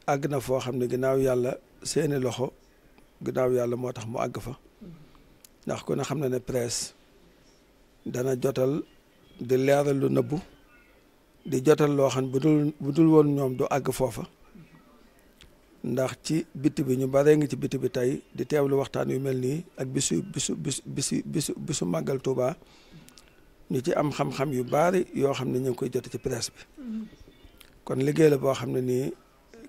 àgg na foo xam ne ginnaaw yàlla seeni loxo ginnaaw yàlla moo tax mu àgg fa ndax ku ne xam na ne presse dana jotal di leeral lu nëbbu di jotal loo xam bu dul woon ñoom du àgg foofa ndax ci bitti bi ñu baree ngi ci bitti bi tey di teewlu waxtaan yu mel nii ak bisu màggal Tuuba ñu ci am xam-xam yu bari yoo xam ne ñu ngi koy jot ci presse bi kon liggéey la boo xam ne nii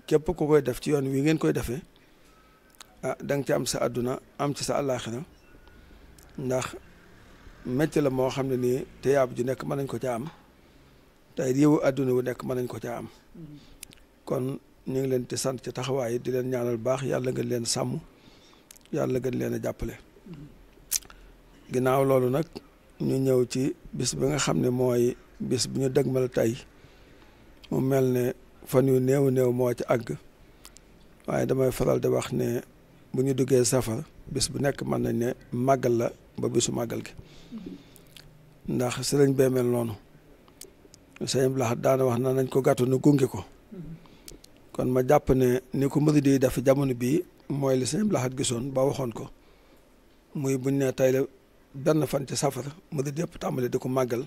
képp ku koy def ci yoon wi ngeen koy defee da nga ci am sa àdduna am ci sa àllaaxira ndax métier la moo xam ne nii te yaab ju nekk mën nañ ko caa am tey réewu àdduna wu nekk mën nañ ko caa am kon ñu ngi leen di sant ci taxawaay di leen ñaanal baax yàlla nga leen sàmm yàlla gën leen a jàppale ginnaaw loolu nag ñu ñëw ci bis bi nga xam ne mooy bis bi ñu dëgmal tey mu mel ne fan yu néew moo ci àgg waaye damay faral di wax ne bu ñu duggee safar bis bu nekk mën nañ ne màggal la ba bisu màggal gi ndax sëriñ bee mel noonu sëriñ bi daana wax na nañ ko gàttu nu gunge ko kon ma jàpp ne ni ko murid yi def jamono bii mooy li sëriñ Lahat gisoon ba waxoon ko muy buñ ne tey la benn fan ci safar murid yëpp tàmbali di ko màggal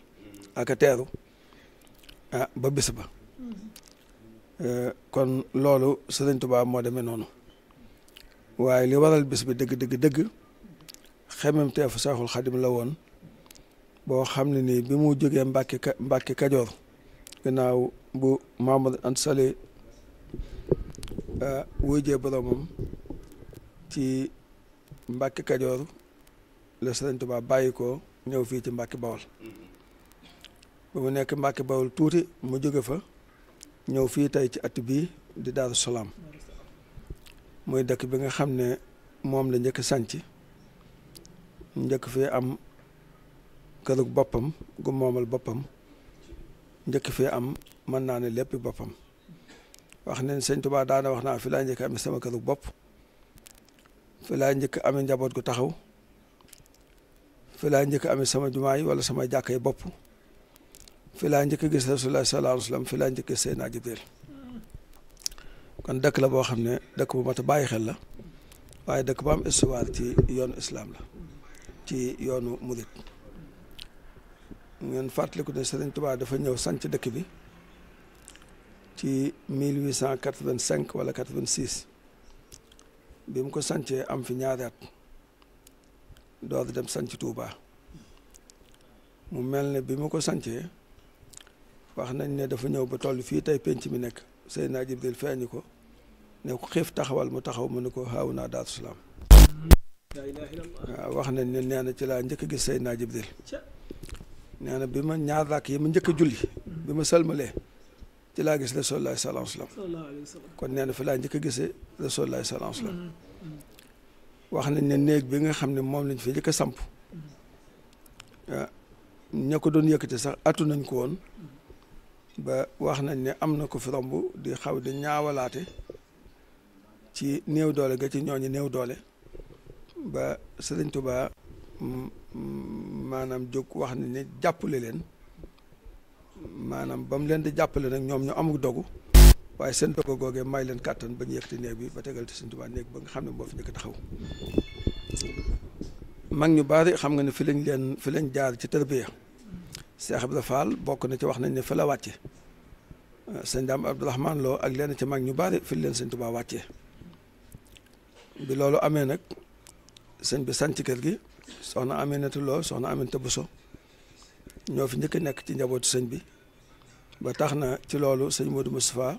ak a teeru ba bis ba kon loolu sëriñ Tuubaa moo demee noonu waaye li waral bis bi dëgg xemem teefu Seexul Xadim la woon boo xam ne nii bi mu jógee Mbàkke Kajoor gannaaw bu Mamadou Anta Sali wujjee boromam ci Mbàkke Kajoor la Sëriñ Tuubaa bàyyi ko ñëw fii ci Mbàkke Bawol ba mu nekk Mbàkke Bawol tuuti mu jóge fa ñëw fii tey ci at bii di Daaru Salaam muy dëkk bi nga xam ne moom la njëkk sanc njëkk fii am kërug boppam gu moomal boppam njëkk fii am mën naa ne lépp boppam wax nañ Sëñ Tuubaa daana wax naa fi laa njëkk amee sama kërug bopp fi laa njëkk amee njaboot gu taxaw fi laa njëkk amee sama jumaay wala sama jàkkay bopp fi laa njëkk gis Rasulullah sallallahu alayhi wa sallam fi laa njëkk gis Seydina Jibril kon dëkk la boo xam ne dëkk bu mat a bàyyi xel la waaye dëkk bu am histoire ci yoonu islam la ci yoonu murit ngeen fàttaliku ne Sëriñ Tuubaa dafa ñëw sanc dëkk bi ci 1885 wala 86 bi mu ko sancee am fi ñaari at door dem sanc Tuubaa mu mel ne bi mu ko sancee wax nañ ne dafa ñëw ba toll fii tey penc mi nekk Seydina Jibril feeñu ko ne ko xiif taxawal mu taxaw mu ne ko xaaw naa Daaru Salaam waaw wax nañ ne nee na ci laa njëkk a gis Seydina Jibril nee na bi ma ñaar rakk yi ma njëkk a julli bi ma sëlmalee ci laa gis Rasulullah sallallahu alayhi wa sallam kon nee na fi laa njëkk a gisee Rasulullah sallallahu alayhi wa sallam wax nañ ne néeg bi nga xam ne moom lañ fi njëkk a samp ña ko doon yëkkati sax attu nañ ko woon ba wax nañ ne am na ko fi romb di xaw di ñaawalaate ci néew doole ga ci ñooñu néew doole ba Sëriñ Tuubaa maanaam jóg wax nañ ne jàppale leen maanaam ba mu leen di jàppale nag ñoom ñu amul dogu waaye seen dogu googee may leen kàttan ba ñu yëkkati néeg bi ba tegal te Sëriñ Tuubaa néeg ba nga xam ne moo fi njëkk taxaw mag ñu bari xam nga ne fi lañ jaar ci tërbiya Cheikh Ibra Fall bokk na ci wax nañ ne fi la wàcce sëñ Daam Abdourahmane Lo ak lenn ci mag ñu bari fi leen Sëñ Tuubaa wàccee bi loolu amee nag sëñ bi sanc kër gi soxna Aminata Lo soxna Aminata Bousso ñoo fi njëkk nekk ci njabootu sëñ bi ba tax na ci loolu sëñ Modou Moustapha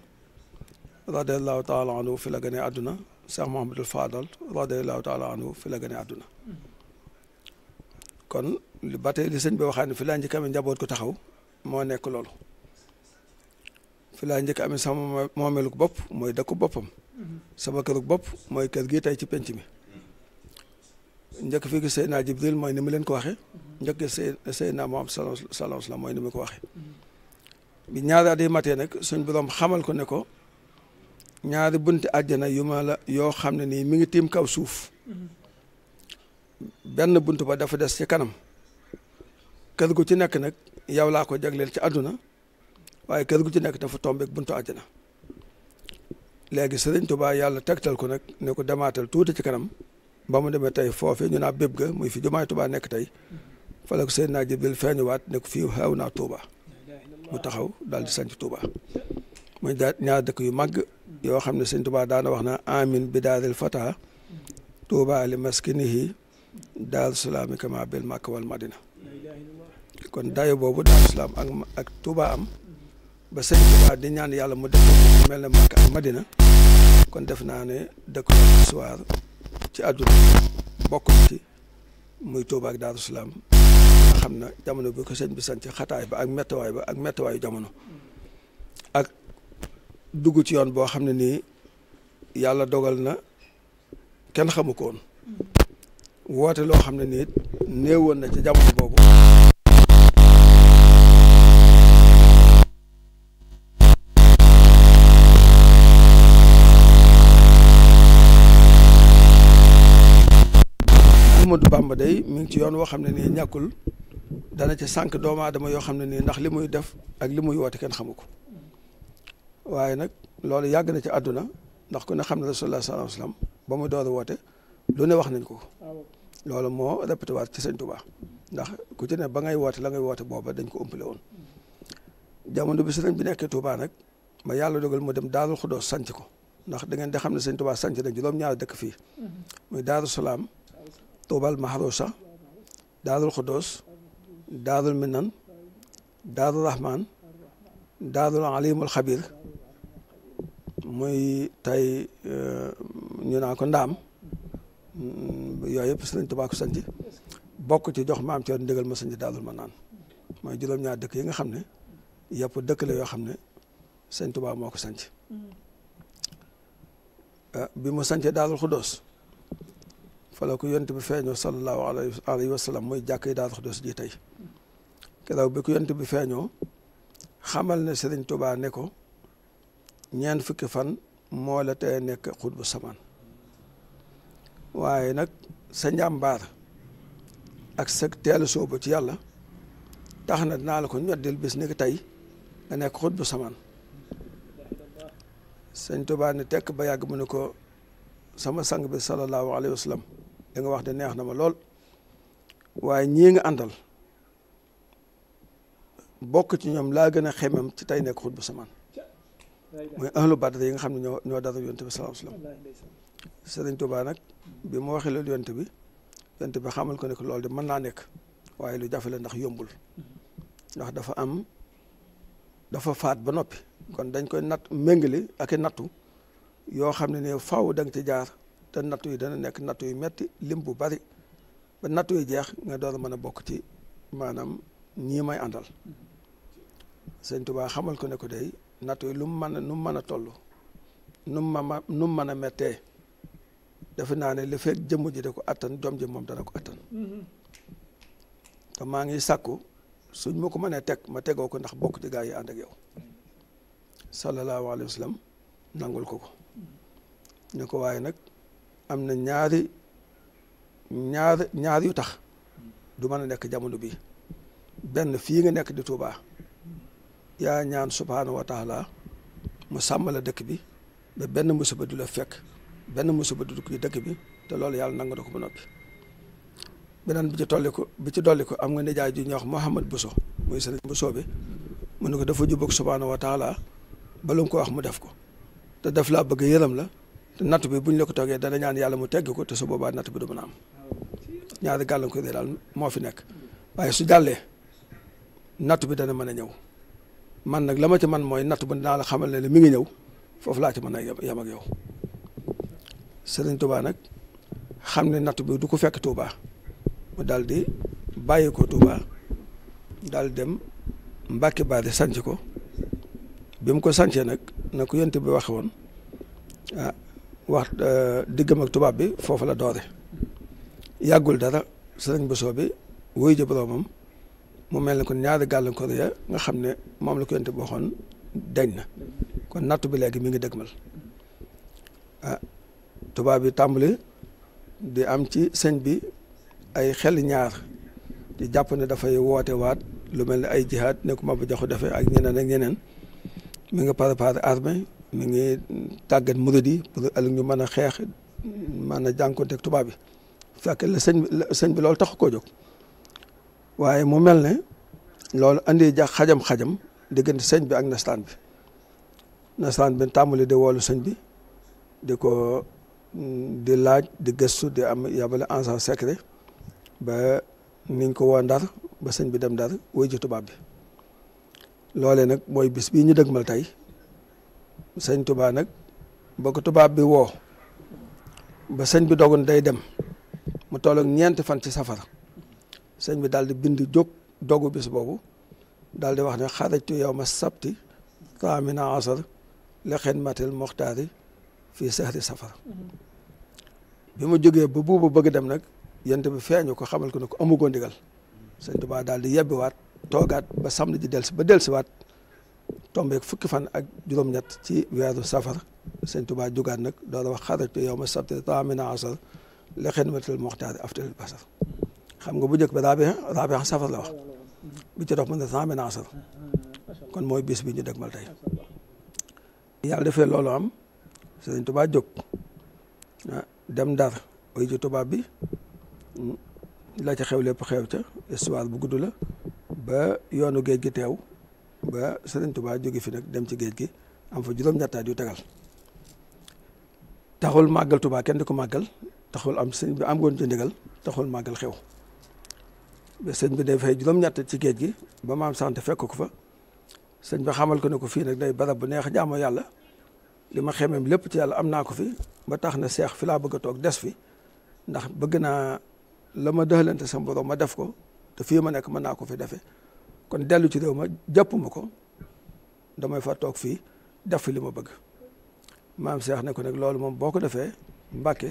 radiallahu taala anhu fi la gënee àdduna Cheikh Mouhamadul Fadal radiallahu taala anhu fi la gënee àdduna kon ba tey li sëñ bi waxaat ne fi laa njëkk amee njaboot ko taxaw moo nekk loolu fi laa njëkk amee sama moomeeluk bopp mooy dëkku boppam sama këruk bopp mooy kër gi tey ci penc mi njëkk fi gis Seydina Jibril mooy ni mu leen ko waxee njëkk Seydina Muhammad sallallahu alayhi wa sallam mooy ni mu ko waxee bi ñaari at yi matee nag suñ borom xamal ko ne ko ñaari bunti àjjana yu ma la yoo xam ne nii mi ngi tiim kaw suuf benn bunt ba dafa des ci kanam kër gu ci nekk nag yow laa ko jagleel ci àdduna waaye kër gu ci nekk dafa tombeek buntu àjjana léegi Sëriñ Tuubaa yàlla tegtal ko nag ne ko demaatal tuuti ci kanam ba mu demee tey foofe ñu naa béb ga muy fi jumaay Tuubaa nekk tey fa la ko Seydina Jibril feeñuwaat ne ko fii xew naa Tuubaa mu taxaw daal di sanc Tuubaa muy daal ñaar dëkk yu màgg yoo xam ne Sëriñ Tuubaa daana wax na amin bi daaril fata Tuubaa li maskinihi Daaru Salaam kama bil Makka wal Madina kon dayo boobu Daaru Salaam ak Tuubaa am ba Sëriñ Tuubaa di ñaan yàlla mu def ko mel ne Makka ak Madina kon def naa ne dëkk histoire ci àdduna bokk ci muy Tuubaa ak Daaru Salaam nga xam ne jamono bi ko sëñ bi sanc xataay ba ak mettawaayu jamono ak dugg ci yoon boo xam ne nii yàlla dogal na kenn xamu ko woon woote loo xam ne nii néewoon na ci jamono boobu Ahmadou Bamba day mi ngi ci yoon woo xam ne nii ñàkkul dana ci sànq doomu aadama yoo xam ne nii ndax li muy def ak li muy woote kenn xamu ko waaye nag loolu yàgg na ci àdduna ndax ku ne xam ne Rasulullah sallallahu alayhi wa sallam ba mu door a woote lu ne wax nañ ko loolu moo répété waat ci Sëñ Tuubaa ndax ku ci ne ba ngay woote la ngay woote booba dañ ko ëmpale woon jamono bi sëriñ bi nekkee Tuubaa nag ma yàlla dogal mu dem Daarul Xudoos sanc ko ndax da ngeen di xam ne Sëñ Tuubaa sanc na juróom-ñaari dëkk fii muy Daaru Salaam Tuubal Mahrusa Daarul Xudoos daarul minan daarul rahman daarul alimul xabir muy tey ñu naa ko ndaam yooyu yëpp Sëriñ Tuubaa ko sanc bokk ci jox maam Cerno ndigal ma sanc daarul manaan mooy juróom-ñaar dëkk yi nga xam ne yëpp dëkk la yoo xam ne Sëriñ Tuubaa moo ko sanc bi mu sancee daarul xuddoos fa la ko yonent bi feeñoo sallallahu alayhi wa sallam muy jàkk yi daarul xuddoos ji tey keroog bi ko yonent bi feeñoo xamal ne Sëriñ Tuubaa ne ko ñeent fukki fan moo la tee nekk xutbu samaan waaye nag sa njàmbaar ak sa teelu soobu ci yàlla tax na dinaa la ko ñoddil bis ni ki tey nga nekk xutbu samaan Sëñ Tuubaa ne tekk ba yàgg mu ne ko sama sang bi sallallahu alayhi wa sallam li nga wax de neex na ma lool waaye ñii nga àndal bokk ci ñoom laa gën a xemem ci tey nekk xutbu samaan mooy ahlu badr yi nga xam ne ñoo dara yonte bi sallallahu alayhi wa sallam Sëriñ Tuubaa nag bi mu waxee loolu yonte bi xamal ko ne ko loolu de mën naa nekk waaye lu jafe la ndax yombul ndax dafa faat ba noppi kon dañ koy natt méngale ak i nattu yoo xam ne faw da nga ci jaar te nattu yi dana nekk nattu yu metti lim bu bari ba nattu yi jeex nga door a mën a bokk ci maanaam ñii may àndal Sëriñ Tuubaa xamal ko ne ko day nattu yi nu mu mën a toll nu mu mën a mettee defe naa ne li fekk jëmm ji da ko attan doom ji moom dana ko attan te maa ngi sàkku suñ ma ko mënee teg ma tegoo ko ndax bokk ci gaa yi ànd ak yow sallallahu alayhi wa sallam nangul ko ne ko waaye nag am na ñaar yu tax du mën a nekk jamono bi benn fii nga nekk di Tuubaa yaa ñaan subhaanahu wa taala mu sàmmala dëkk bi ba benn musiba du la fekk benn musiba du dugg dëkk bi te loolu yàlla nangu na ko ba noppi beneen bi ci dolli ko am nga nijaay ju ñuy wax Mouhamad Bousso muy sëriñ Bousso bi mu ne ko dafa jubóog subhaanahu wa taala ba lu mu ko wax mu def ko te def laa bëgg yërëm la te natt bi buñ la ko toogee dana ñaan yàlla mu tegg ko te su boobaa natt bi du mën a am ñaari gàllankoor yi daal moo fi nekk waaye su jàllee natt bi dana mën a ñëw man nag la ma ci man mooy natt bu dinaa la xamal ne mi ngi ñëw foofu laa ci mën a yem ak yow Sëriñ Tuubaa nag xam ne natt bi du ko fekk Tuubaa mu daal di bàyyi ko Tuubaa daal dem Mbàkke Baari sanc ko bi mu ko sancee nag na ko yonent bi waxe woon wax diggam ak tubaab bi foofu la doore yàggul dara sëriñ Bousso bi wuy ji boroomam mu mel ne kon ñaari gàllankoor ya nga xam ne moom la ko yonent bi waxoon deñ na kon nattu bi léegi mi ngi dëgmal tubaab bi tàmbali di am ci sëñ bi ay xel ñaar di jàpp ne dafay woote waat lu mel ne ay jihaad ne ko Maba Jaxu defee ak ñeneen mi nga préparé armée mi ngi tàggat murid yi pour ëllëg ñu mën a xeex mën a jànkonte ak tubaab bi fekk la sëñ bi loolu taxu koo jóg waaye mu mel ne loolu andi xajam-xajam diggante sëñ bi ak nasaraan bi tàmbali di woolu sëñ bi di ko di laaj di gëstu di am yabale agent secret ba niñ ko woo Ndar ba sëñ bi dem Ndar wuy ji tubaab bi loolee nag mooy bis bii ñu dëgmal tey sëñ Tuubaa nag ba ko tubaab bi woo ba sëñ bi dogoon day dem mu toll ak ñeenti fan ci safara sëñ bi daal di bind jóg dogu bis boobu daal di wax ne xarajtu yawma sabti taamina asar li xidmatil muxtaari fii sahri safara bi mu jógee ba buubu bëgg dem nag yent bi feeñu ko xamal ko ne ko amugoo ndigal sëñ Tuubaa daal di yebbiwaat toogaat ba samedi ji dellusiwaat tombeek fukki fan ak juróom-ñett ci weeru safar sëñ Tuubaa jógaat nag door a wax xarajtu yawma sabti taamina asar li xidmatil muxtaari aftalil basar xam nga bu njëkk ba raabi safar la wax bi ci dox mën na taamina asar kon mooy bis bi ñu dëgmal tey yàlla defee loolu am sëñ Tuubaa jóg dem Ndar oy ji tubaab bi la ca xew lépp xew ca histoire bu gudd la ba yoonu géej gi teew ba sëriñ Tuubaa jóge fi nag dem ci géej gi am fa juróom-ñettaat yu tegal taxul màggal Tuubaa kenn di ko màggal taxul am sëñ bi am goon ci ndigal taxul màggal xew ba sëñ bi day fay juróom-ñett ci géej gi ba maam sant fekk ko fa sëñ bi xamal ko ne ko fii nag day barab bu neex jaamu yàlla li ma xemeem lépp ci yàlla am naa ko fi ba tax na seex fi laa bëgg a toog des fi ndax bëgg naa la ma dëxalante sama borom ma def ko te fii ma nekk mën naa ko fi defee kon dellu ci réew ma jàppuma ko damay fa toog fii def fi li ma bëgg maam seex ne ko nag loolu moom boo ko defee Mbàkke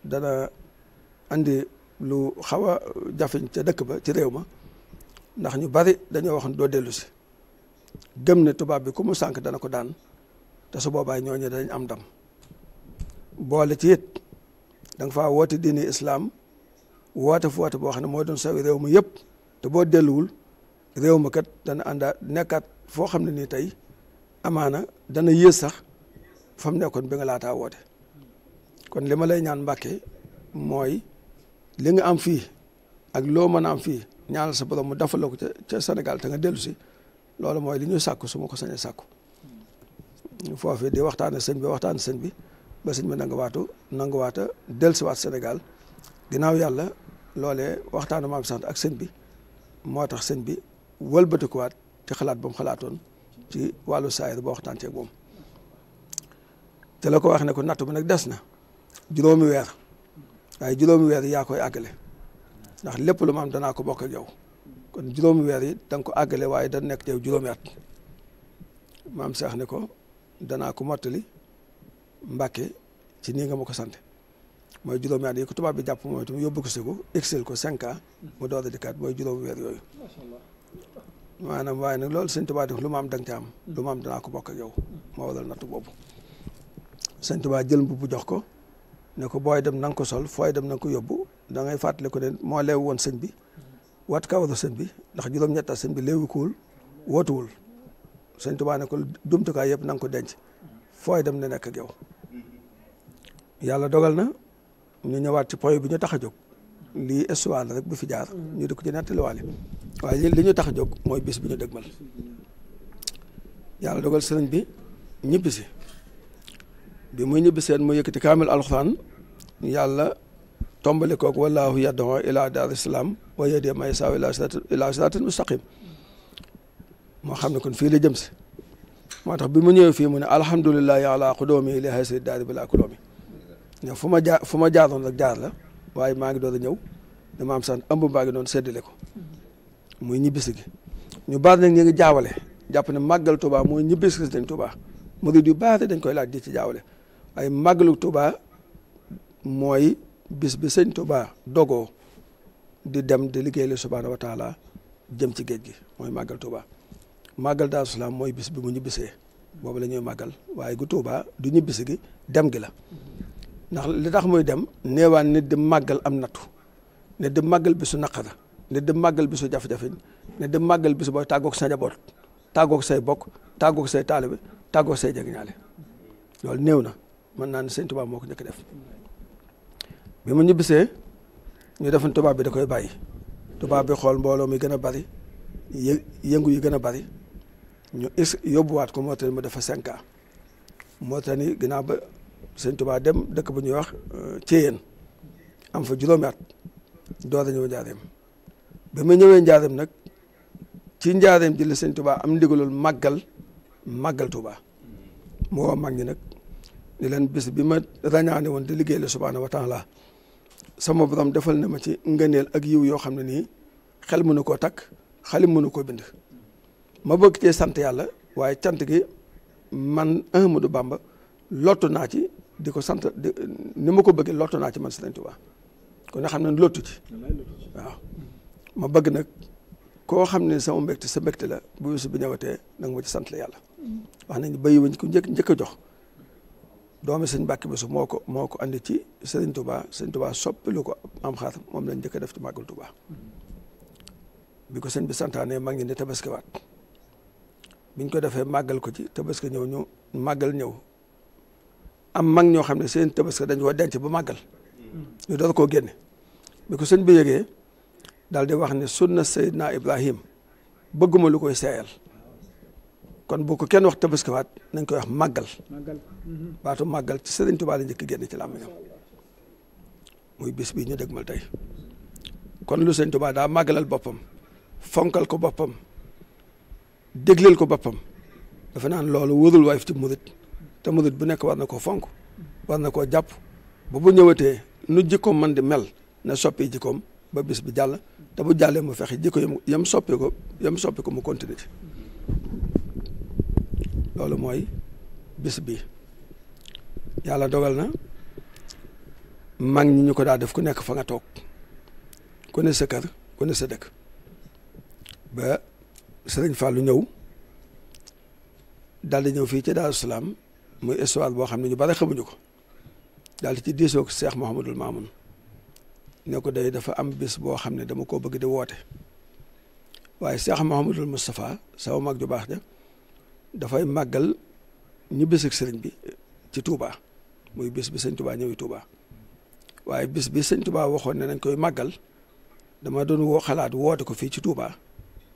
dana andi lu xaw a jafeñ ca dëkk ba ci réew ma ndax ñu bari dañoo wax doo dellu si gëm ne tubaab bi ku mu sànq dana ko daan te su boobaa ñooñu dañ am ndam boole ci it da nga faa woote diini islaam woote fu woote boo xam ne moo doon sawi réew mi yëpp te boo delluwul réew ma kat dana àndaat nekkaat foo xam ne nii tey amaana dana yées sax fa mu nekkoon bi nga laataa woote kon li ma lay ñaan Mbàkke mooy li nga am fii ak loo mën a am fii ñaanal sa borom mu defal la ko ca Sénégal te nga dellu si loolu mooy li ñuy sàkku su ma ko sañee sàkku foofu di waxtaane sëñ bi ba sëñ bi nanguwaata dellusiwaat Sénégal ginnaaw yàlla loolee waxtaanu maam sant ak sëñ bi moo tax sëñ bi wëlbatikuwaat ci xalaat ba mu xalaatoon ci wàllu saayir ba waxtaan ceeg moom te la ko wax ne ko natt bi nag des na juróomi weer waaye juróomi weer yi yaa koy àggale ndax lépp lu ma am danaa ko bokk ak yow kon juróomi weer yi da nga ko àggale waaye da nekk yow juróomi at maam Seex ne ko danaa ko mottali Mbàkke ci nii nga ma ko sant mooy juróomi at yi ko tubaab bi jàpp mooy itam yóbbu ko sigu excel ko 5 ans mu door a dikkaat mooy juróomi weer yooyu maanaam waaye nag loolu sëñ Tuubaa def lu ma am da nga ca am lu ma am danaa ko bokk ak yow moo waral natt boobu sëñ Tuubaa jël mbubb jox ko ne ko booy dem na nga ko sol fooy dem na nga ko yóbbu da ngay fàttali ko ne moo leew woon sëñ bi wat kawaru sëñ bi ndax juróom-ñetta sëñ bi léewu kuwul wootuwul sëñ Tuubaa ne ko jumtukaay yëpp na nga ko denc fooy dem ne nekk ak yow yàlla dogal na ñu ñëwaat ci point bi ñu tax a jóg lii histoire la rek bu fi jaar ñu di ko ci nettaliwaale waaye li ñu tax a jóg mooy bis bi ñu dëgmal yàlla dogal sëriñ bi ñibbisi bi muy ñibbiseen mu yëkkati kaamil alxuraan yàlla tombali koog wallaahu yad'u ila daari salaam wa yahdi man yashaa ila siraatin mustaqim moo xam ne kon fii la jëm si moo tax bi mu ñëwee fii mu ne alhamdulillahi ala qudoomi li haasi daari bila kuloomi ñëw fu ma jaaroon rek jaar la waaye maa ngi doon a ñëw dama am sant ëmb mbaa ngi doon séddale ko muy ñibbisi gi ñu bari nag ñu ngi jaawale jàpp ne màggal Tuubaa mooy ñibbisi gi dañ Tuubaa murid yu bari dañ koy laaj di ci jaawale waaye màggalu Tuubaa mooy bis bi sëñ Tuubaa dogoo di dem di liggéey la subhaanahu wa taala jëm ci géej gi mooy màggal Tuubaa màggal Daaru Salaam mooy bis bi mu ñibbisee boobu la ñuy màggal waaye gu Tuubaa du ñibbisi gi dem gi la ndax li tax muy dem neewaan nit di màggal am nattu ne di màggal bisu naqara ne di màggal bisu jafe-jafe ne di màggal bisu booy tàggoog sa njaboot tàggoog say bokk tàggoog say taalibe tàggoog say jegeñaale loolu néew na mën naa ne sëñ Tuubaa moo ko njëkk def bi mu ñibbisee ñu defoon tubaab bi da koy bàyyi tubaab bi xool mbooloo mi gën a bari yëngu yi gën a bari ñu yóbbuwaat ko moo tax mu defa 5 ans moo tax ni ginnaaw ba sëñ Tuubaa dem dëkk bu ñuy wax Ceyeen am fa juróomi at door a ñëw njaareem bi ma ñëwee njaareem nag ci njaareem ji la sëñ Tuubaa am ndigalul màggal Tuubaa moo woo mag ñi nag ni leen bis bi ma ràññaane woon di liggéey la subhaanahu wa taala sama borom defal na ma ci ngëneel ak yiw yoo xam ne nii xel mënu koo takk xalim mënu koo bind ma bëgg cee sant yàlla waaye cant gi man Ahmadou Bamba lottu naa ci di ko sant ni ma ko bëggee lottu naa ci man Sëriñ Tuubaa kon nga xam ne lottu ci waaw ma bëgg nag koo xam ne sama mbégte sa mbégte la bu bisu bi ñëwatee da nga ma ci sant la yàlla wax nañu béyi wuñ ko njëkk a jox doomi sëñ Mbàkke Buso moo ko andi ci Sëriñ Tuubaa Sëriñ Tuubaa soppilu ko am xaar moom lañ njëkk a def ci màggal Tuubaa bi ko sëñ bi santaane mag ñi ne tabaskiwaat biñ ko defee màggal ko ci tabaski ñëw ñu màggal ñëw am mag ñoo xam ne seen tabaski dañ koo denc ba màggal ñu door koo génne bi ko sëñ bi yëgee daal di wax ne sunna Seydina Ibrahim bëgguma lu koy seeyal kon bu ko kenn wax tabaskiwaat nañ koy wax màggal baatu màggal ci Sëriñ Tuubaa la njëkk génne ci làmmiñam muy bis bi ñu dëgmal tey kon lu sëñ Tuubaa daa màggalal boppam fonkal ko boppam dégleel ko boppam dafa naan loolu wóorul waay fi ci murit te murit bu nekk war na koo fonk war na koo jàpp ba bu ñëwatee nu jikkoom man di mel na soppi jikkoom ba bis bi jàll te bu jàllee mu fexe jikko yam soppi ko mu continuer ci loolu mooy bis bi yàlla dogal na mag ñi ñu ko daa def ku nekk fa nga toog ku ne sa kër ku ne sa dëkk ba Sëriñ Fallou ñëw daal di ñëw fii ci Daaru Salaam muy histoire boo xam ne ñu bari xamuñu ko daal di ci diisoo ko Cheikh Mouhamadul Mamoun ne ko day dafa am bis boo xam ne dama koo bëgg di woote waaye Cheikh Mouhamadul Moustapha sama mag ju baax ja dafay màggal ñu bis ak sëriñ bi ci Touba muy bis bi sëñ Touba ñëwi Touba waaye bis bi sëñ Touba waxoon ne nañ koy màggal dama doon xalaat woote ko fii ci Touba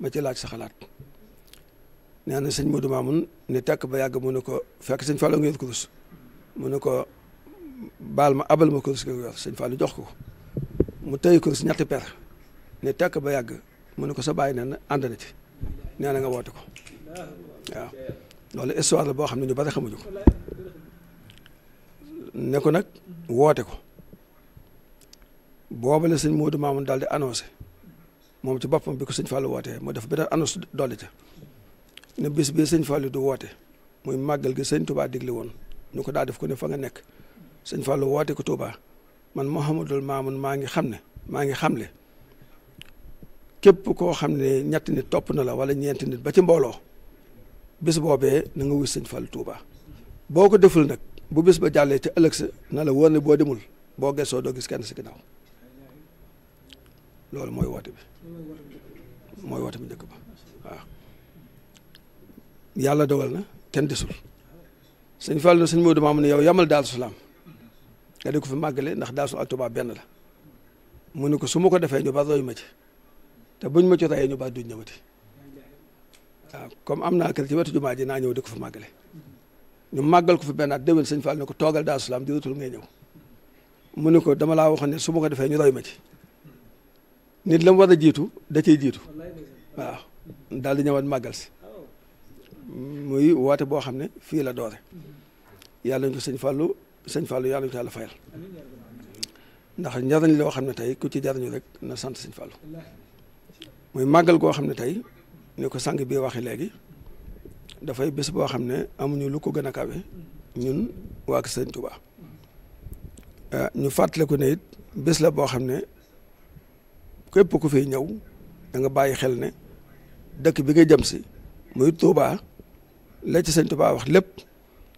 ma ci laaj sa xalaat nee na sëñ Modou Mamoun ne tekk ba yàgg mu ne ko fekk sëñ Fallou ngeen kurus mu ne ko baal ma abal ma kurus gi yor sëñ Fallou jox ko mu tëye kurus ñetti per ne tekk ba yàgg mu ne ko sa bàyyi nee na ànd na ci nee na nga woote ko waaw loolu histoire la boo xam ne ñu bari xamuñu ko ne ko nag woote ko booba la sëñ Modou Mamoun daal di annoncé moom ci boppam bi ko sëñ Fallou wootee mu def beneen annonce dolli ca ne bis bii sëñ Fallou du woote muy màggal gi sëñ Touba digle woon ñu ko daa def ko ne fa nga nekk sëñ Fallou woote ko Touba man Mouhamadul Mamoun maa ngi xamle képp koo xam ne ñetti nit topp na la wala ñeenti nit ba ci mbooloo bis boobee na nga wuy sëñ Fallou Touba boo ko deful nag bu bis ba jàllee ci ëllëg sa na la wóor ne boo demul boo gëstoo doo gis kenn si ginnaaw loolu mooy woote bi mooy woote bi njëkk ba waaw yàlla dogal na kenn desul sëñ Fallou na sëñ Modou Mamoun ne yow yamal Daaru Salaam nga di ko fi màggale ndax Daaru Salaam ak Touba benn la mu ne ko su ma ko defee ñu ba royu ma ci te buñ ma ci reyee ñu ba duñ ñëwati waaw comme am naa kër ci wetu jumaa ji naa ñëw di ko fi màggale ñu màggal ko fi benn at déwén sëñ Fallou ne ko toogal Daaru Salaam di wutul ngay ñëw mu ne ko dama laa waxoon ne su ma ko defee ñu roy ma ci nit la mu war a jiitu da ciy jiitu waaw daal di ñëwaat màggal si muy woote boo xam ne fii la doore yàlla ñu ko sëñ Fallou yàlla ñu ko yàlla fayal ndax njariñ loo xam ne tey ku ci jariñu rek na sant sëñ Fallou muy màggal goo xam ne tey ni ko sang bi waxee léegi dafay bés boo xam ne amuñu lu ko gën a kawe ñun waa kër sëñ Touba ñu fàttaliku ne it bés la boo xam ne képp ku fiy ñëw da nga bàyyi xel ne dëkk bi nga jëm si muy Touba la ci sëñ Touba wax lépp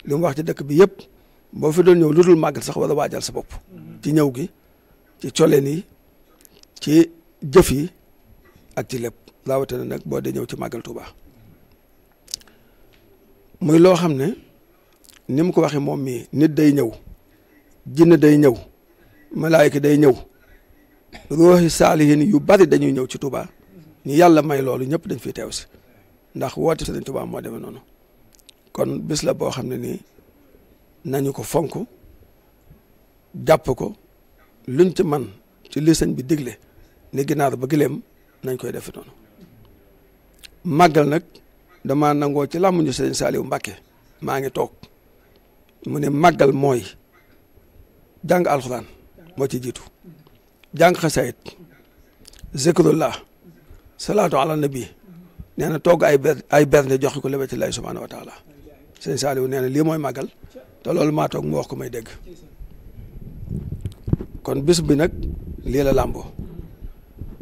li mu wax ci dëkk bi yëpp boo fi doon ñëw lu dul màggal sax war a waajal sa bopp ci ñëw gi ci coleen yi ci jëf yi ak ci lépp rawatina nag boo dee ñëw ci màggal Touba muy loo xam ne ni mu ko waxee moom mii nit day ñëw jinne day ñëw malaayika day ñëw ruuxi saalihin yu bari dañuy ñëw ci Touba ñu yàlla may loolu ñëpp dañ fiy teew si ndax woote Sëriñ Touba moo demee noonu kon bis la boo xam ne nii nañu ko fonk jàpp ko luñ ci man ci li sëñ bi digle ni ginaar ba gileem nañ koy defe noonu màggal nag dama nangoo ci làmmuñu Sëriñ Saaliw Mbàkke maa ngi toog mu ne màggal mooy jàng alxuraan moo ci jiitu jàng xasayit zikrullah salaatu ala nabi nee na togg ay bernde joxe ko lebeti lay subhaanahu wa taala Sëriñ Saaliw nee na lii mooy màggal te loolu maa toog mu wax ko may dégg kon bis bi nag lii la làmboo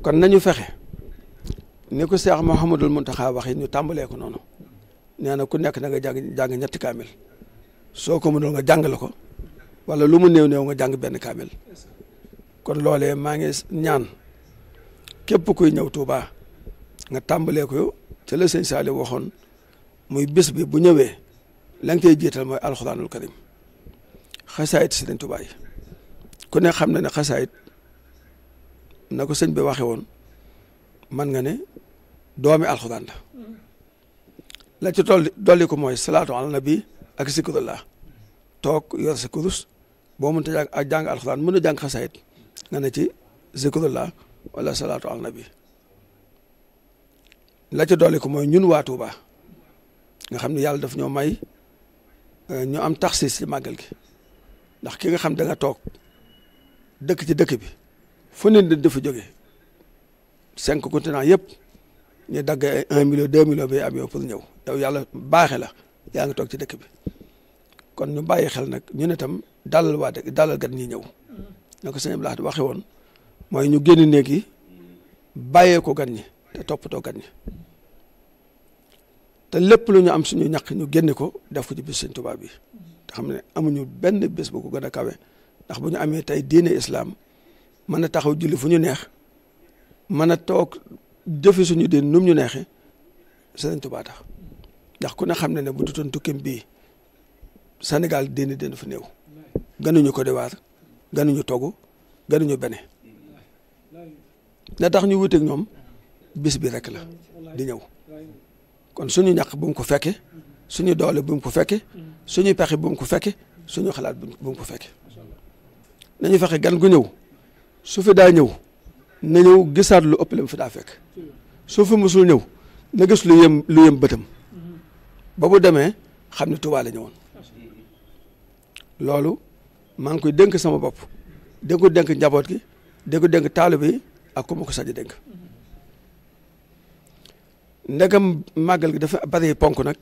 kon nañu fexe ni ko Seex Muhammadul Muntaxa waxee ñu tàmbalee ko noonu nee na ku nekk da nga jàng ñetti kaamil soo ko mënul nga jàngale ko wala lu mu néew nga jàng benn kaamil kon loolee maa ngi ñaan képp kuy ñëw Touba nga tàmbalee ko ca la sëñ Saaliw waxoon muy bis bi bu ñëwee la nga koy jiital mooy alxuraanul karim xasaayit Sëriñ Touba yi ku ne xam na ne xasaayit na ko sëñ bi waxe woon man nga ne doomi alxuraan la ci dolli ko mooy salaatu ala nabi ak zikrullah toog yor sa kurus boo mënta jàng alxuraan mën a jàng xasaayit nga ne ci zikrullah wala salaatu al nabi. la ca dolli ko mooy ñun waa Touba nga xam ne yàlla daf ñoo may ñu am taxis ci màggal gi ndax ki nga xam da nga toog dëkk ci dëkk bi fu ne dafa jóge 5 continents yëpp ñu dagg ay 1 million 2 millions bay am yow pour ñëw yow yàlla baaxe la yaa ngi toog ci dëkk bi kon ñu bàyyi xel nag ñun itam dalal waa dëkk dalal gan ñi ñëw na ko sëñ Abdou Lahad waxe woon mooy ñu génn néeg yi bàyyee ko gan ñi te toppatoo gan ñi te lépp lu ñu am suñu ñaq ñu génne ko def ko ci bis sëñ Tuubaa bi te xam ne amuñu benn bés bu ko gën a kawe ndax bu ñu amee tey diine islam mën a taxaw julli fu ñu neex mën a toog jëfe suñu diine num ñu neexee sëñ Tuubaa tax ndax ku ne xam ne bu dutoon tukkim bii Sénégal diine dina fa néew ganuñu Côte d'Ivoire ganuñu Togo ganuñu Bénin la tax ñu wuteeg ñoom bis bi rek la di ñëw kon suñu ñaq bu mu ko fekke suñu doole bu mu ko fekke suñu pexe bu mu ko fekke suñu xalaat bu mu ko fekke nañu fexe gan gu ñëw su fi daa ñëw na ñëw gisaat lu ëpp lam fi daa fekk su fi musul ñëw na gis lu yem bëtam ba bu demee xam ne Tuubaa la ñëwoon loolu maa ngi koy dénk sama bopp di ko dénk njaboot gi di ko dénk taalibe yi ak ku ma ko sañ a dénk ndegam màggal gi dafa bari ponk nag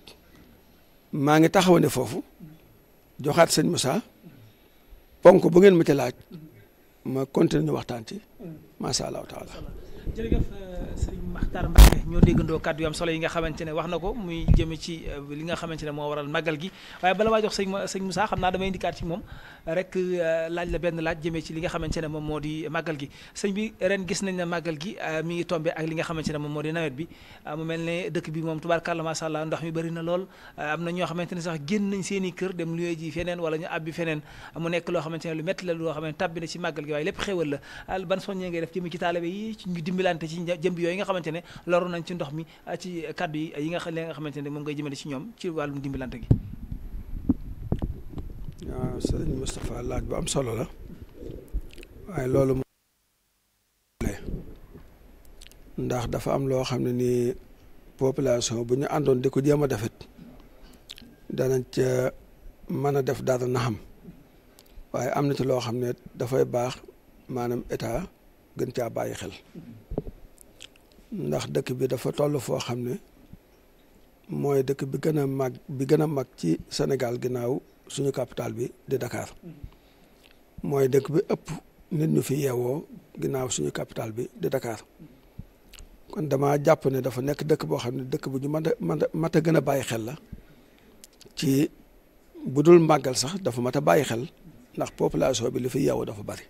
maa ngi taxaw ne foofu joxaat sëñ Moussa ponk bu ngeen ma ci laaj ma continuer ñu waxtaan ci macha allahu taala. jërëjëf sëriñ Makhtar Mbacke ñoo déggandoo kàddu yu am solo yi nga xamante ne wax na ko muy jëme ci li nga xamante ne moo waral màggal gi waaye bala maa jox sëñ Moussa xam naa damay indikaat ci moom rek laaj la benn laaj jëmee ci li nga xamante ne moom moo di màggal gi sëñ bi ren gis nañ ne màggal gi mi ngi tombé ak li nga xamante ne moom moo di nawet bi mu mel ne dëkk bi moom tubaarkàlla macha allah ndox mi bëri na lool am na ñoo xamante ne sax génn nañ seen i kër dem luye ji feneen wala ñu abbi feneen mu nekk loo xamante ne lu métti la loo xam ne tàbbi na ci màggal gi waaye lépp xéwal la ban soññee ngay def jëmee ci taalibe yi ñu dimbalante ci jëmb yooyu nga xamante ne loru nañ ci ndox mi ci kaddu yi nga xamante ne moom ngay jëmale ci ñoom ci wàllum dimbalante gi. waaw sëriñ Moustapha laaj bu am solo la waaye loolu ndax dafa am loo xam ne ni population bu ñu àndoon di ko jéem a defit danañ ca mën a def dara na xam waaye am na ci loo xam ne dafay baax maanaam état gën caa bàyyi xel ndax dëkk bi dafa toll foo xam ne mooy dëkk bi gën a mag ci Sénégal ginnaaw suñu capital bi di Dakar mooy dëkk bi ëpp nit ñu fi yeewoo ginnaaw suñu capital bi di Dakar kon dama jàpp ne dafa nekk dëkk boo xam ne dëkk bu ñu mat a gën a bàyyi xel la ci bu dul màggal sax dafa mat a bàyyi xel ndax population bi li fi yeewoo dafa bari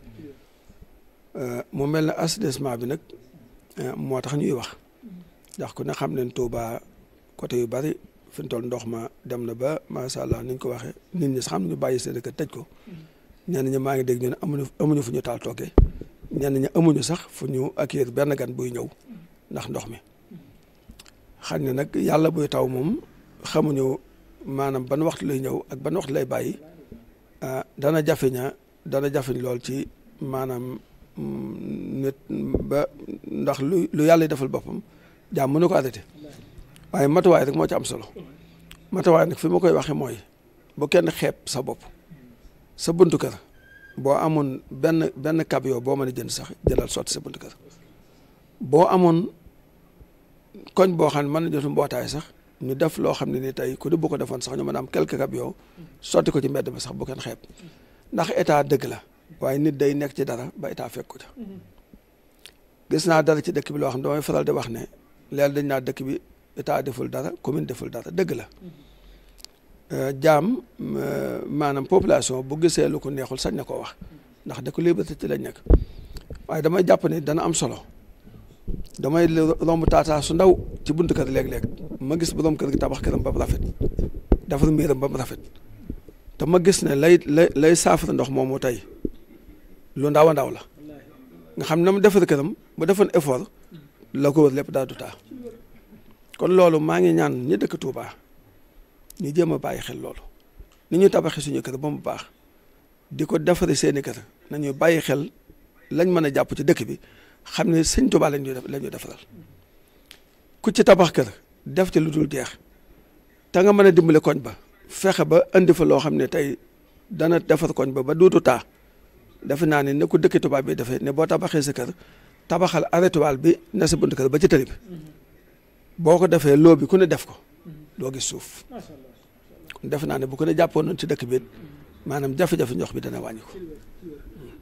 mu mel ne assainissement bi nag moo tax ñuy wax ndax ku ne xam ne Touba côté yu bari fi mu toll ndox ma dem na ba macha allah ni ñu ko waxee nit ñi sax xam ñu bàyyi seen dëkk tëj ko ñenn ñi maa ngi dégg ñu ne amuñu fu ñu taal toogee ñenn ñi amuñu sax fu ñu accueillir benn gan buy ñëw ndax ndox mi xam ne nag yàlla buy taw moom xamuñu maanaam ban waxtu lay ñëw ak ban waxtu lay bàyyi dana jafeñ lool ci maanaam nit ba ndax lu yàlla defal boppam jaam mënu ko arrêté waaye matuwaay rek moo ci am solo matuwaay nag fi ma koy waxee mooy bu kenn xeeb sa bopp sa buntu kër boo amoon benn camion boo mën a jënd sax jëlal sotti sa buntu kër boo amoon koñ boo xam ne mën na jotu mbootaay sax ñu def loo xam ne ni tey ku di bu ko defoon sax ñu mën a am quelques camions sotti ko ci mbedd ba sax bu kenn xeeb ndax état dëgg la waaye nit day nekk ci dara ba état fekk ko ca gis naa dara ci dëkk bi loo xam ne damay faral di wax ne léegi dañ naa dëkk bi état deful dara commune deful dara dëgg la jaam maanaam population bu gisee lu ko neexul sañ na koo wax ndax dëkk liberté ci lañ nekk waaye damay jàpp ne dana am solo damay romb taataa su ndaw ci buntu kër léeg-léeg ma gis borom kër gi tabax këram ba mu rafet defar miiram ba mu rafet te ma gis ne lay saafara ndox moomu tey lu ndaw a ndaw la nga xam ne mu defar këram ba defoon effort la ko wër lépp daal du taa kon loolu maa ngi ñaan ñi dëkk Touba ñu jéem a bàyyi xel loolu ni ñu tabaxee suñu kër ba mu baax di ko defaree seeni kër nañu bàyyi xel lañ mën a jàpp ci dëkk bi xam ne sëñ Tuubaa la ñuy defaral ku ci tabax kër def ci lu dul jeex te nga mën a dimbale koñ ba fexe ba indi fa loo xam ne tey dana defar koñ ba duutu taa defe naa ne ku dëkk Tuubaa bi defee ne boo tabaxee sa kër tabaxal arrêtuwaal bi na sa bunt kër ba ci tali bi boo ko defee loo bi ku ne def ko doo gis suuf kon defe naa ne bu ko ne jàppoon noonu ci dëkk bi maanaam jafe-jafe ndox bi dana wàññi ko.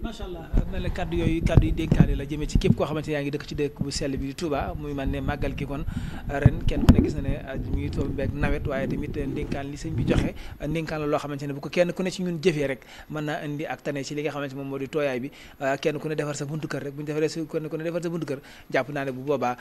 macha allah mel ne kaddu yooyu kaddu yi dénkaane la jëmee ci képp koo xamante ne yaa ngi dëkk ci dëkk bu sell bi di Touba muy man ne màggal gi kon ren kenn ku ne gis na ne mu ngi toog beeg nawet waaye tamit ndénkaan li sëñ bi joxe ndénkaan la loo xamante ne bu ko kenn ku ne ci ñun jëfee rek mën naa indi ak tane ci li nga xamante moom moo di tooyaay bi kenn ku ne defar sa buntu kër rek bu ñu defaree kenn ku ne defar sa buntu kër jàpp naa ne bu boobaa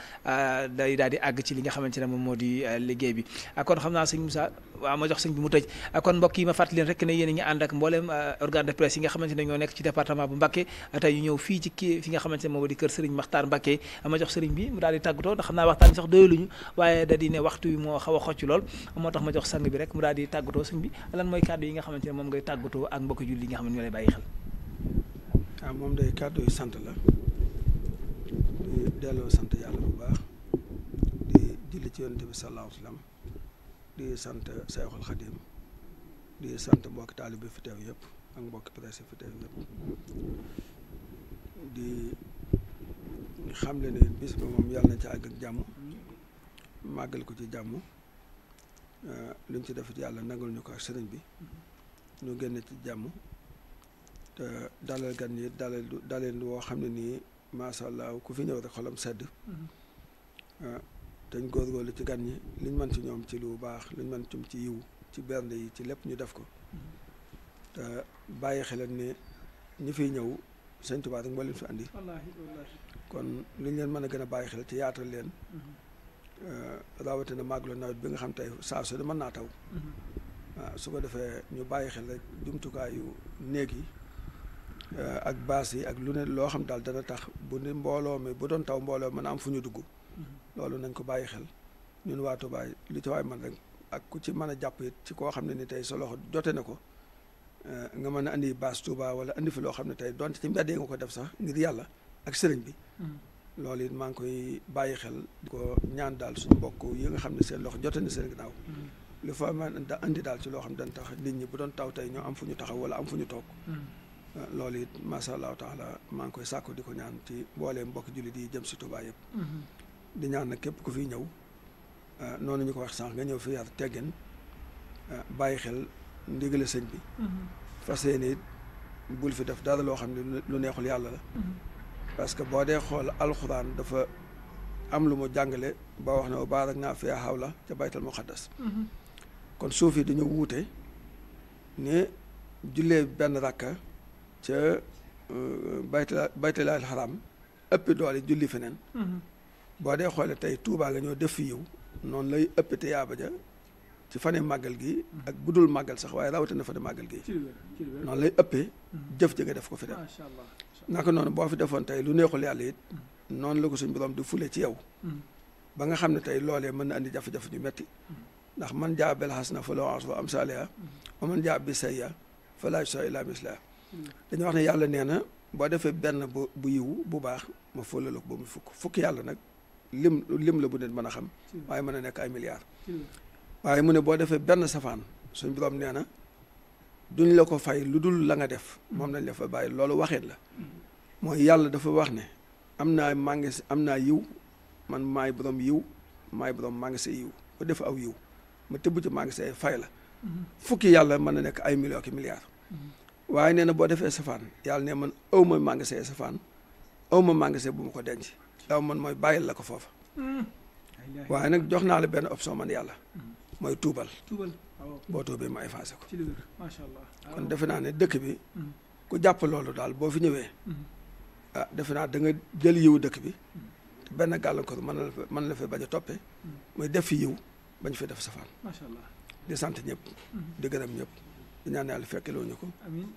day daal di àgg ci li nga xamante ne moom moo di liggéey bi kon xam naa sëñ Moussa waaw ma jox sëñ bi mu tëj kon mbokk yi ma fàttali leen rek ne yéen a ngi ànd ak mbooleem organe de presse yi nga xamante ne ñoo nekk ci département bu Mbacké tey ñu ñëw fii ci kii fi nga xamante ne moom di kër Serigne Makhtar Mbacké ma jox Serigne bi mu daal di tàggatoo ndax xam naa waxtaan bi sax doyaluñu waaye da di ne waxtu bi moo xaw a xocc lool moo tax ma jox sang bi rek mu daal di tàggatoo sëñ bi lan mooy kàddu yi nga xamante ne moom ngay tàggatoo ak mbokki julli yi nga xam ne ñoo lay bàyyi xel. waaw moom day kàddu yu sant la di delloo sant yàlla bu baax di julli ci yonent bi sallallahu alayhi wa sallam di sant Seexul Xadim di sant mbokki taalibe fi teew yëpp ak mbokki presse fi teew yëpp di xam le ne bis ba moom yàlla na ci àgg ak jàmm màggal ko ci jàmm luñ ci def yàlla nangul ñu ko ak sëriñ bi ñu génn ci jàmm te dalal gan yi daleen woo xam ne nii macha allah ku fi ñëw rek xolam sedd dañ góorgóorlu ci gan ñi liñ mën ci ñoom ci lu baax liñ mën ci yiw ci bernde yi ci lépp ñu def ko te bàyyi xelan ne ñi fiy ñëw sëñ Tuubaa rek moo leen fi andi kon liñ leen mën a gën a bàyyi xel ci yaatal leen rawatina màggalu nawet bi nga xam tey saa su ne mën naa taw waaw su ko defee ñu bàyyi xel rek jumtukaayu néeg yi ak baas yi ak lu ne loo xam daal dana tax bu ni mbooloo mi bu doon taw mbooloo mën a am fu ñu dugg loolu nañ ko bàyyi xel ñun waa Touba li ci waay man rek ak ku ci mën a jàpp it ci koo xam ne ni tey sa loxo jote na ko nga mën a andi baas Touba wala andi fi loo xam ne tey donte ci mbedd yi nga ko def sax ngir yàlla ak sëriñ bi loolu it maa ngi koy bàyyi xel di ko ñaan daal suñu mbokk yi nga xam ne seen loxo jote na seen ginnaaw li fa mën a andi daal ci loo xam ne dañ tax nit ñi bu doon taw tey ñoo am fu ñu taxaw wala am fu ñu toog loolu it masha allahu taala maa ngi koy sàkku di ko ñaan ci mbooleem mbokk jullit yi jëm si Touba yëpp di ñaan nag képp ku fiy ñëw noonu ñu ko wax sànq nga ñëw fi yar teggin bàyyi xel ndigale sëñ bi fas yéene it bul fi def dara loo xam ne lu neexul yàlla la parce que boo dee xool alxuraan dafa am lu mu jàngale ba wax ne wa baarak naa fiihaa hawla ca baytal muqaddas kon suuf yi dañu wuute ne jullee benn rakka ca baytulaahil xaraam ëppi doole julli feneen boo dee xoolee tey Tuubaa nga ñoo def fi yiw noonu lay ëpp te yaaba ja ci fane màggal gi ak budul màggal sax waaye rawatina fane màggal gi noonu lay ëppee jëf ji nga def ko fi dem naka noonu boo fi defoon tey lu neexul yàlla it noonu la ko suñ borom di fule ci yow ba nga xam ne tey loolee mën na andi jafe-jafe ñu metti ndax man jaa bil hasana falahu ashru amsaalihaa wa man jaa bi sayyi'a falaa yujzaa illaa mislahaa dañu wax ne yàlla nee na boo defee benn bu yiw bu baax ma fóola la ko ba mu fukk yàlla nag lim la bu nit mën a xam waaye mën a nekk ay milliards waaye mu ne boo defee benn safaan suñ borom nee na duñ la ko fay lu dul la nga def moom lañ la fa bàyyi loolu waxeet la mooy yàlla dafa wax ne am naa yiw man maay borom yiw maay borom maa ngi sa yiw ba def aw yiw ma tëbb ci maa ngi say fay la fukki yàlla mën na nekk ay millions ki milliards waaye nee na boo defee safaan yàlla ne man aw ma maa ngi say safaan aw ma maa ngi say bu ma ko denc aw man mooy bàyyil la ko foofa waaye nag jox naa la benn option man yàlla mooy tuubal boo tuubee ma effacé ko kon defe naa ne dëkk bi ku jàpp loolu daal boo fi ñëwee ah defe naa da nga jël yiwu dëkk bi te benn gàllankoor mën la fa bañ a toppee mooy def fi yiw bañ fi def safaan di sant ñëpp di gërëm ñëpp di ñaan yàlla fekkeloo ñu ko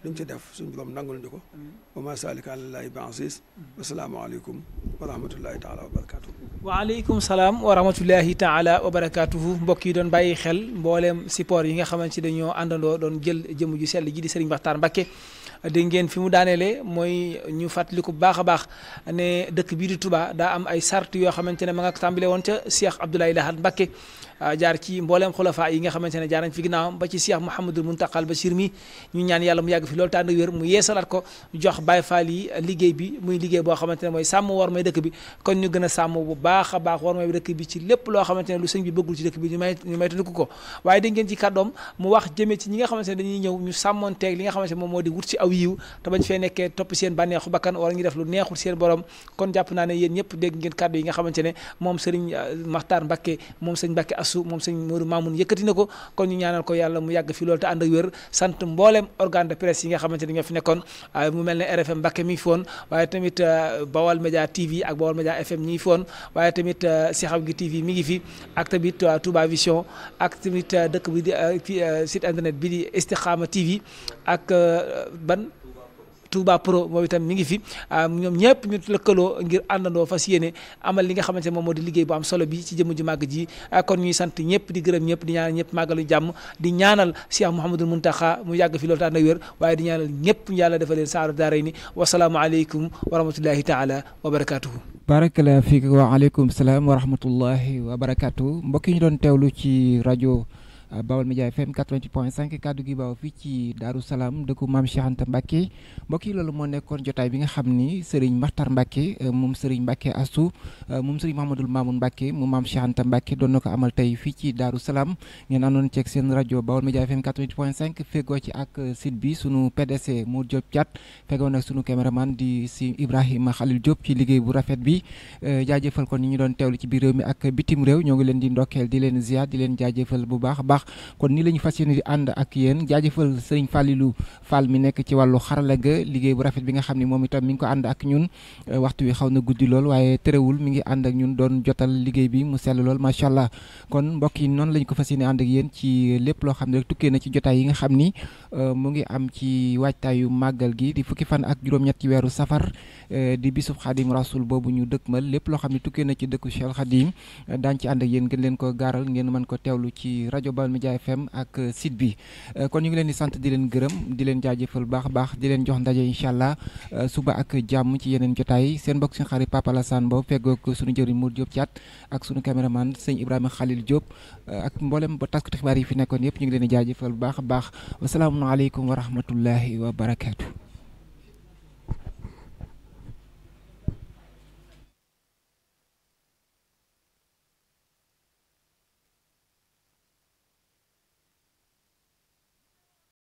luñ ci def suñu borom nangul ñu ko wa ma salika àlallaahi bi aziz wasalaamu aleykum wa rahmatullahi taala wa barakatuh waaleykum salaam wa rahmatullahi taala wa barakatuhu mbokk yi doon bàyyi xel mbooleem support yi nga xamante ne dañoo àndandoo doon jël jëmm ju sell ji di Serigne Makhtar Mbacké dégg ngeen fi mu daaneele mooy ñu fàttaliku bu baax a baax ne dëkk bii di Touba daa am ay sart yoo xamante ne ma nga tàmbale woon ca Cheikh Abdoulaye Lahad Mbacké jaar ci mbooleem xulafa yi nga xamante ne jaar nañ fi ginnaawam ba ci Cheikh Mouhamadul Mountakha Bachir mi ñu ñaan yàlla mu yàgg fi loolu tànn wér mu yeesalaat ko jox Baye Fall yi liggéey bi muy liggéey boo xamante ne mooy sàmm war may dëkk bi kon ñu gën a sàmm bu baax a baax war may dëkk bi ci lépp loo xamante ne lu sëñ bi bëggul ci dëkk bi ñu may tandiku ko waaye dégg ngeen ci kàddoom mu wax jëmee ci ñi nga xamante ne dañuy ñëw ñu sàmmoon teeg li nga xamante ne moom moo di wut ci aw yiw te bañ fee nekkee topp seen bànneexu bakkan wala ñu def lu neexul seen borom kon jàpp naa ne yéen ñëpp dégg ngeen kàddu yi nga xamante ne moom Serigne Makhtar Mbacké moom sëñ Mbacké Assou moom sëñ Modou Mamoun yëkkati na ko kon ñu ñaanal ko yàlla mu yàgg fi loolu te ànd ak wér sant mbooleem organe de presse yi nga xamante ne ñoo fi nekkoon mu mel ne RFM Mbacké mi ngi fi woon waaye tamit Bawal Média TV ak Bawal Média FM ñi ngi fi woon waaye tamit Sixab gi TV mi ngi fi ak tamit Touba Vision ak tamit dëkk bi di site internet bi di Istikhama TV ak ban Touba Pro moom itam mi ngi fi ñoom ñëpp ñu lëkkaloo ngir àndandoo fas yéene amal li nga xamante ne moom moo di liggéey bu am solo bi ci jëmm ju màgg ji kon ñuy sant ñëpp di gërëm ñëpp di ñaanal ñëpp màggalu jàmm di ñaanal Cheikh Mouhamadul Mountakha mu yàgg fi loolu te ànd ak wér waaye di ñaanal ñëpp yàlla dafa leen saaru daaray ni wasalaamu aleykum wa rahmatullahi taala wa barakatuhu barakala fiik wa aleykum salaam wa rahmatullahi wa barakatuhu mbokk yi ñu doon teewlu ci rajo Bawal Média FM 88.5 kaddu gi baaw fii ci Daaru Salaam dëkku maam Cheikh Anta Mbacké mbokk yi loolu moo nekkoon jotaay bi nga xam ni Serigne Makhtar Mbacké moom Serigne Mbacké Assou moom Serigne Mouhamadoul Mamoun Mbacké moom maam Cheikh Anta Mbacké doon na ko amal tey fii ci Daaru Salaam ngeen àndoon ceeg seen rajo Bawal Média FM 88.5 feggoo ci ak site bi sunu PDC Mour Diop Thiat feggoo nag sunu caméraman di si Ibrahima Khalil Diop ci liggéey bu rafet bi jaajëfal kon ni ñu doon teewlu ci biir réew mi ak bitim réew ñoo ngi leen di ndokkeel di leen ziar di leen jaajëfal bu baax baax kon nii la ñu fas yéene di ànd ak yéen jaajëfal Serigne Fallilou Fall mi nekk ci wàllu xarala ga liggéey bu rafet bi nga xam ne moom itam mi ngi ko ànd ak ñun waxtu wi xaw na guddi lool waaye terewul mi ngi ànd ak ñun doon jotal liggéey bi mu sell lool macha allah kon mbokk yi noonu la ñu ko fas yéene ànd ak yéen ci lépp loo xam ne rek tukkee na ci jotaay yi nga xam ni mu ngi am ci waajtaayu màggal gi di fukki fan ak juróom-ñett ci weeru safar di bisub Xaadim Rasul boobu ñu dëkkmal lépp loo xam ne tukkee na ci dëkku Cheikh Khadim daañu ci ànd ak yéen gën leen ko gaaral ngeen mën ko teewlu ci rajo Bawal Média FM ak site bi kon ñu ngi leen di sant di leen gërëm di leen jaajëfal baax a baax di leen jox ndaje incha allah suba ak jàmm ci yeneen jotaay seen mbokk seen xarit Papa Alassane Mbow feggoog suñu jëriñ Mour Diop Thiat ak suñu caméraman sëñ Ibrahima Khalil Diop ak mboolem ba taskatu xibaar yi fi nekkoon yëpp ñu ngi leen di jaajëfal bu baax a baax wasalaamualeykum wa rahmatullahi wa barakaatu.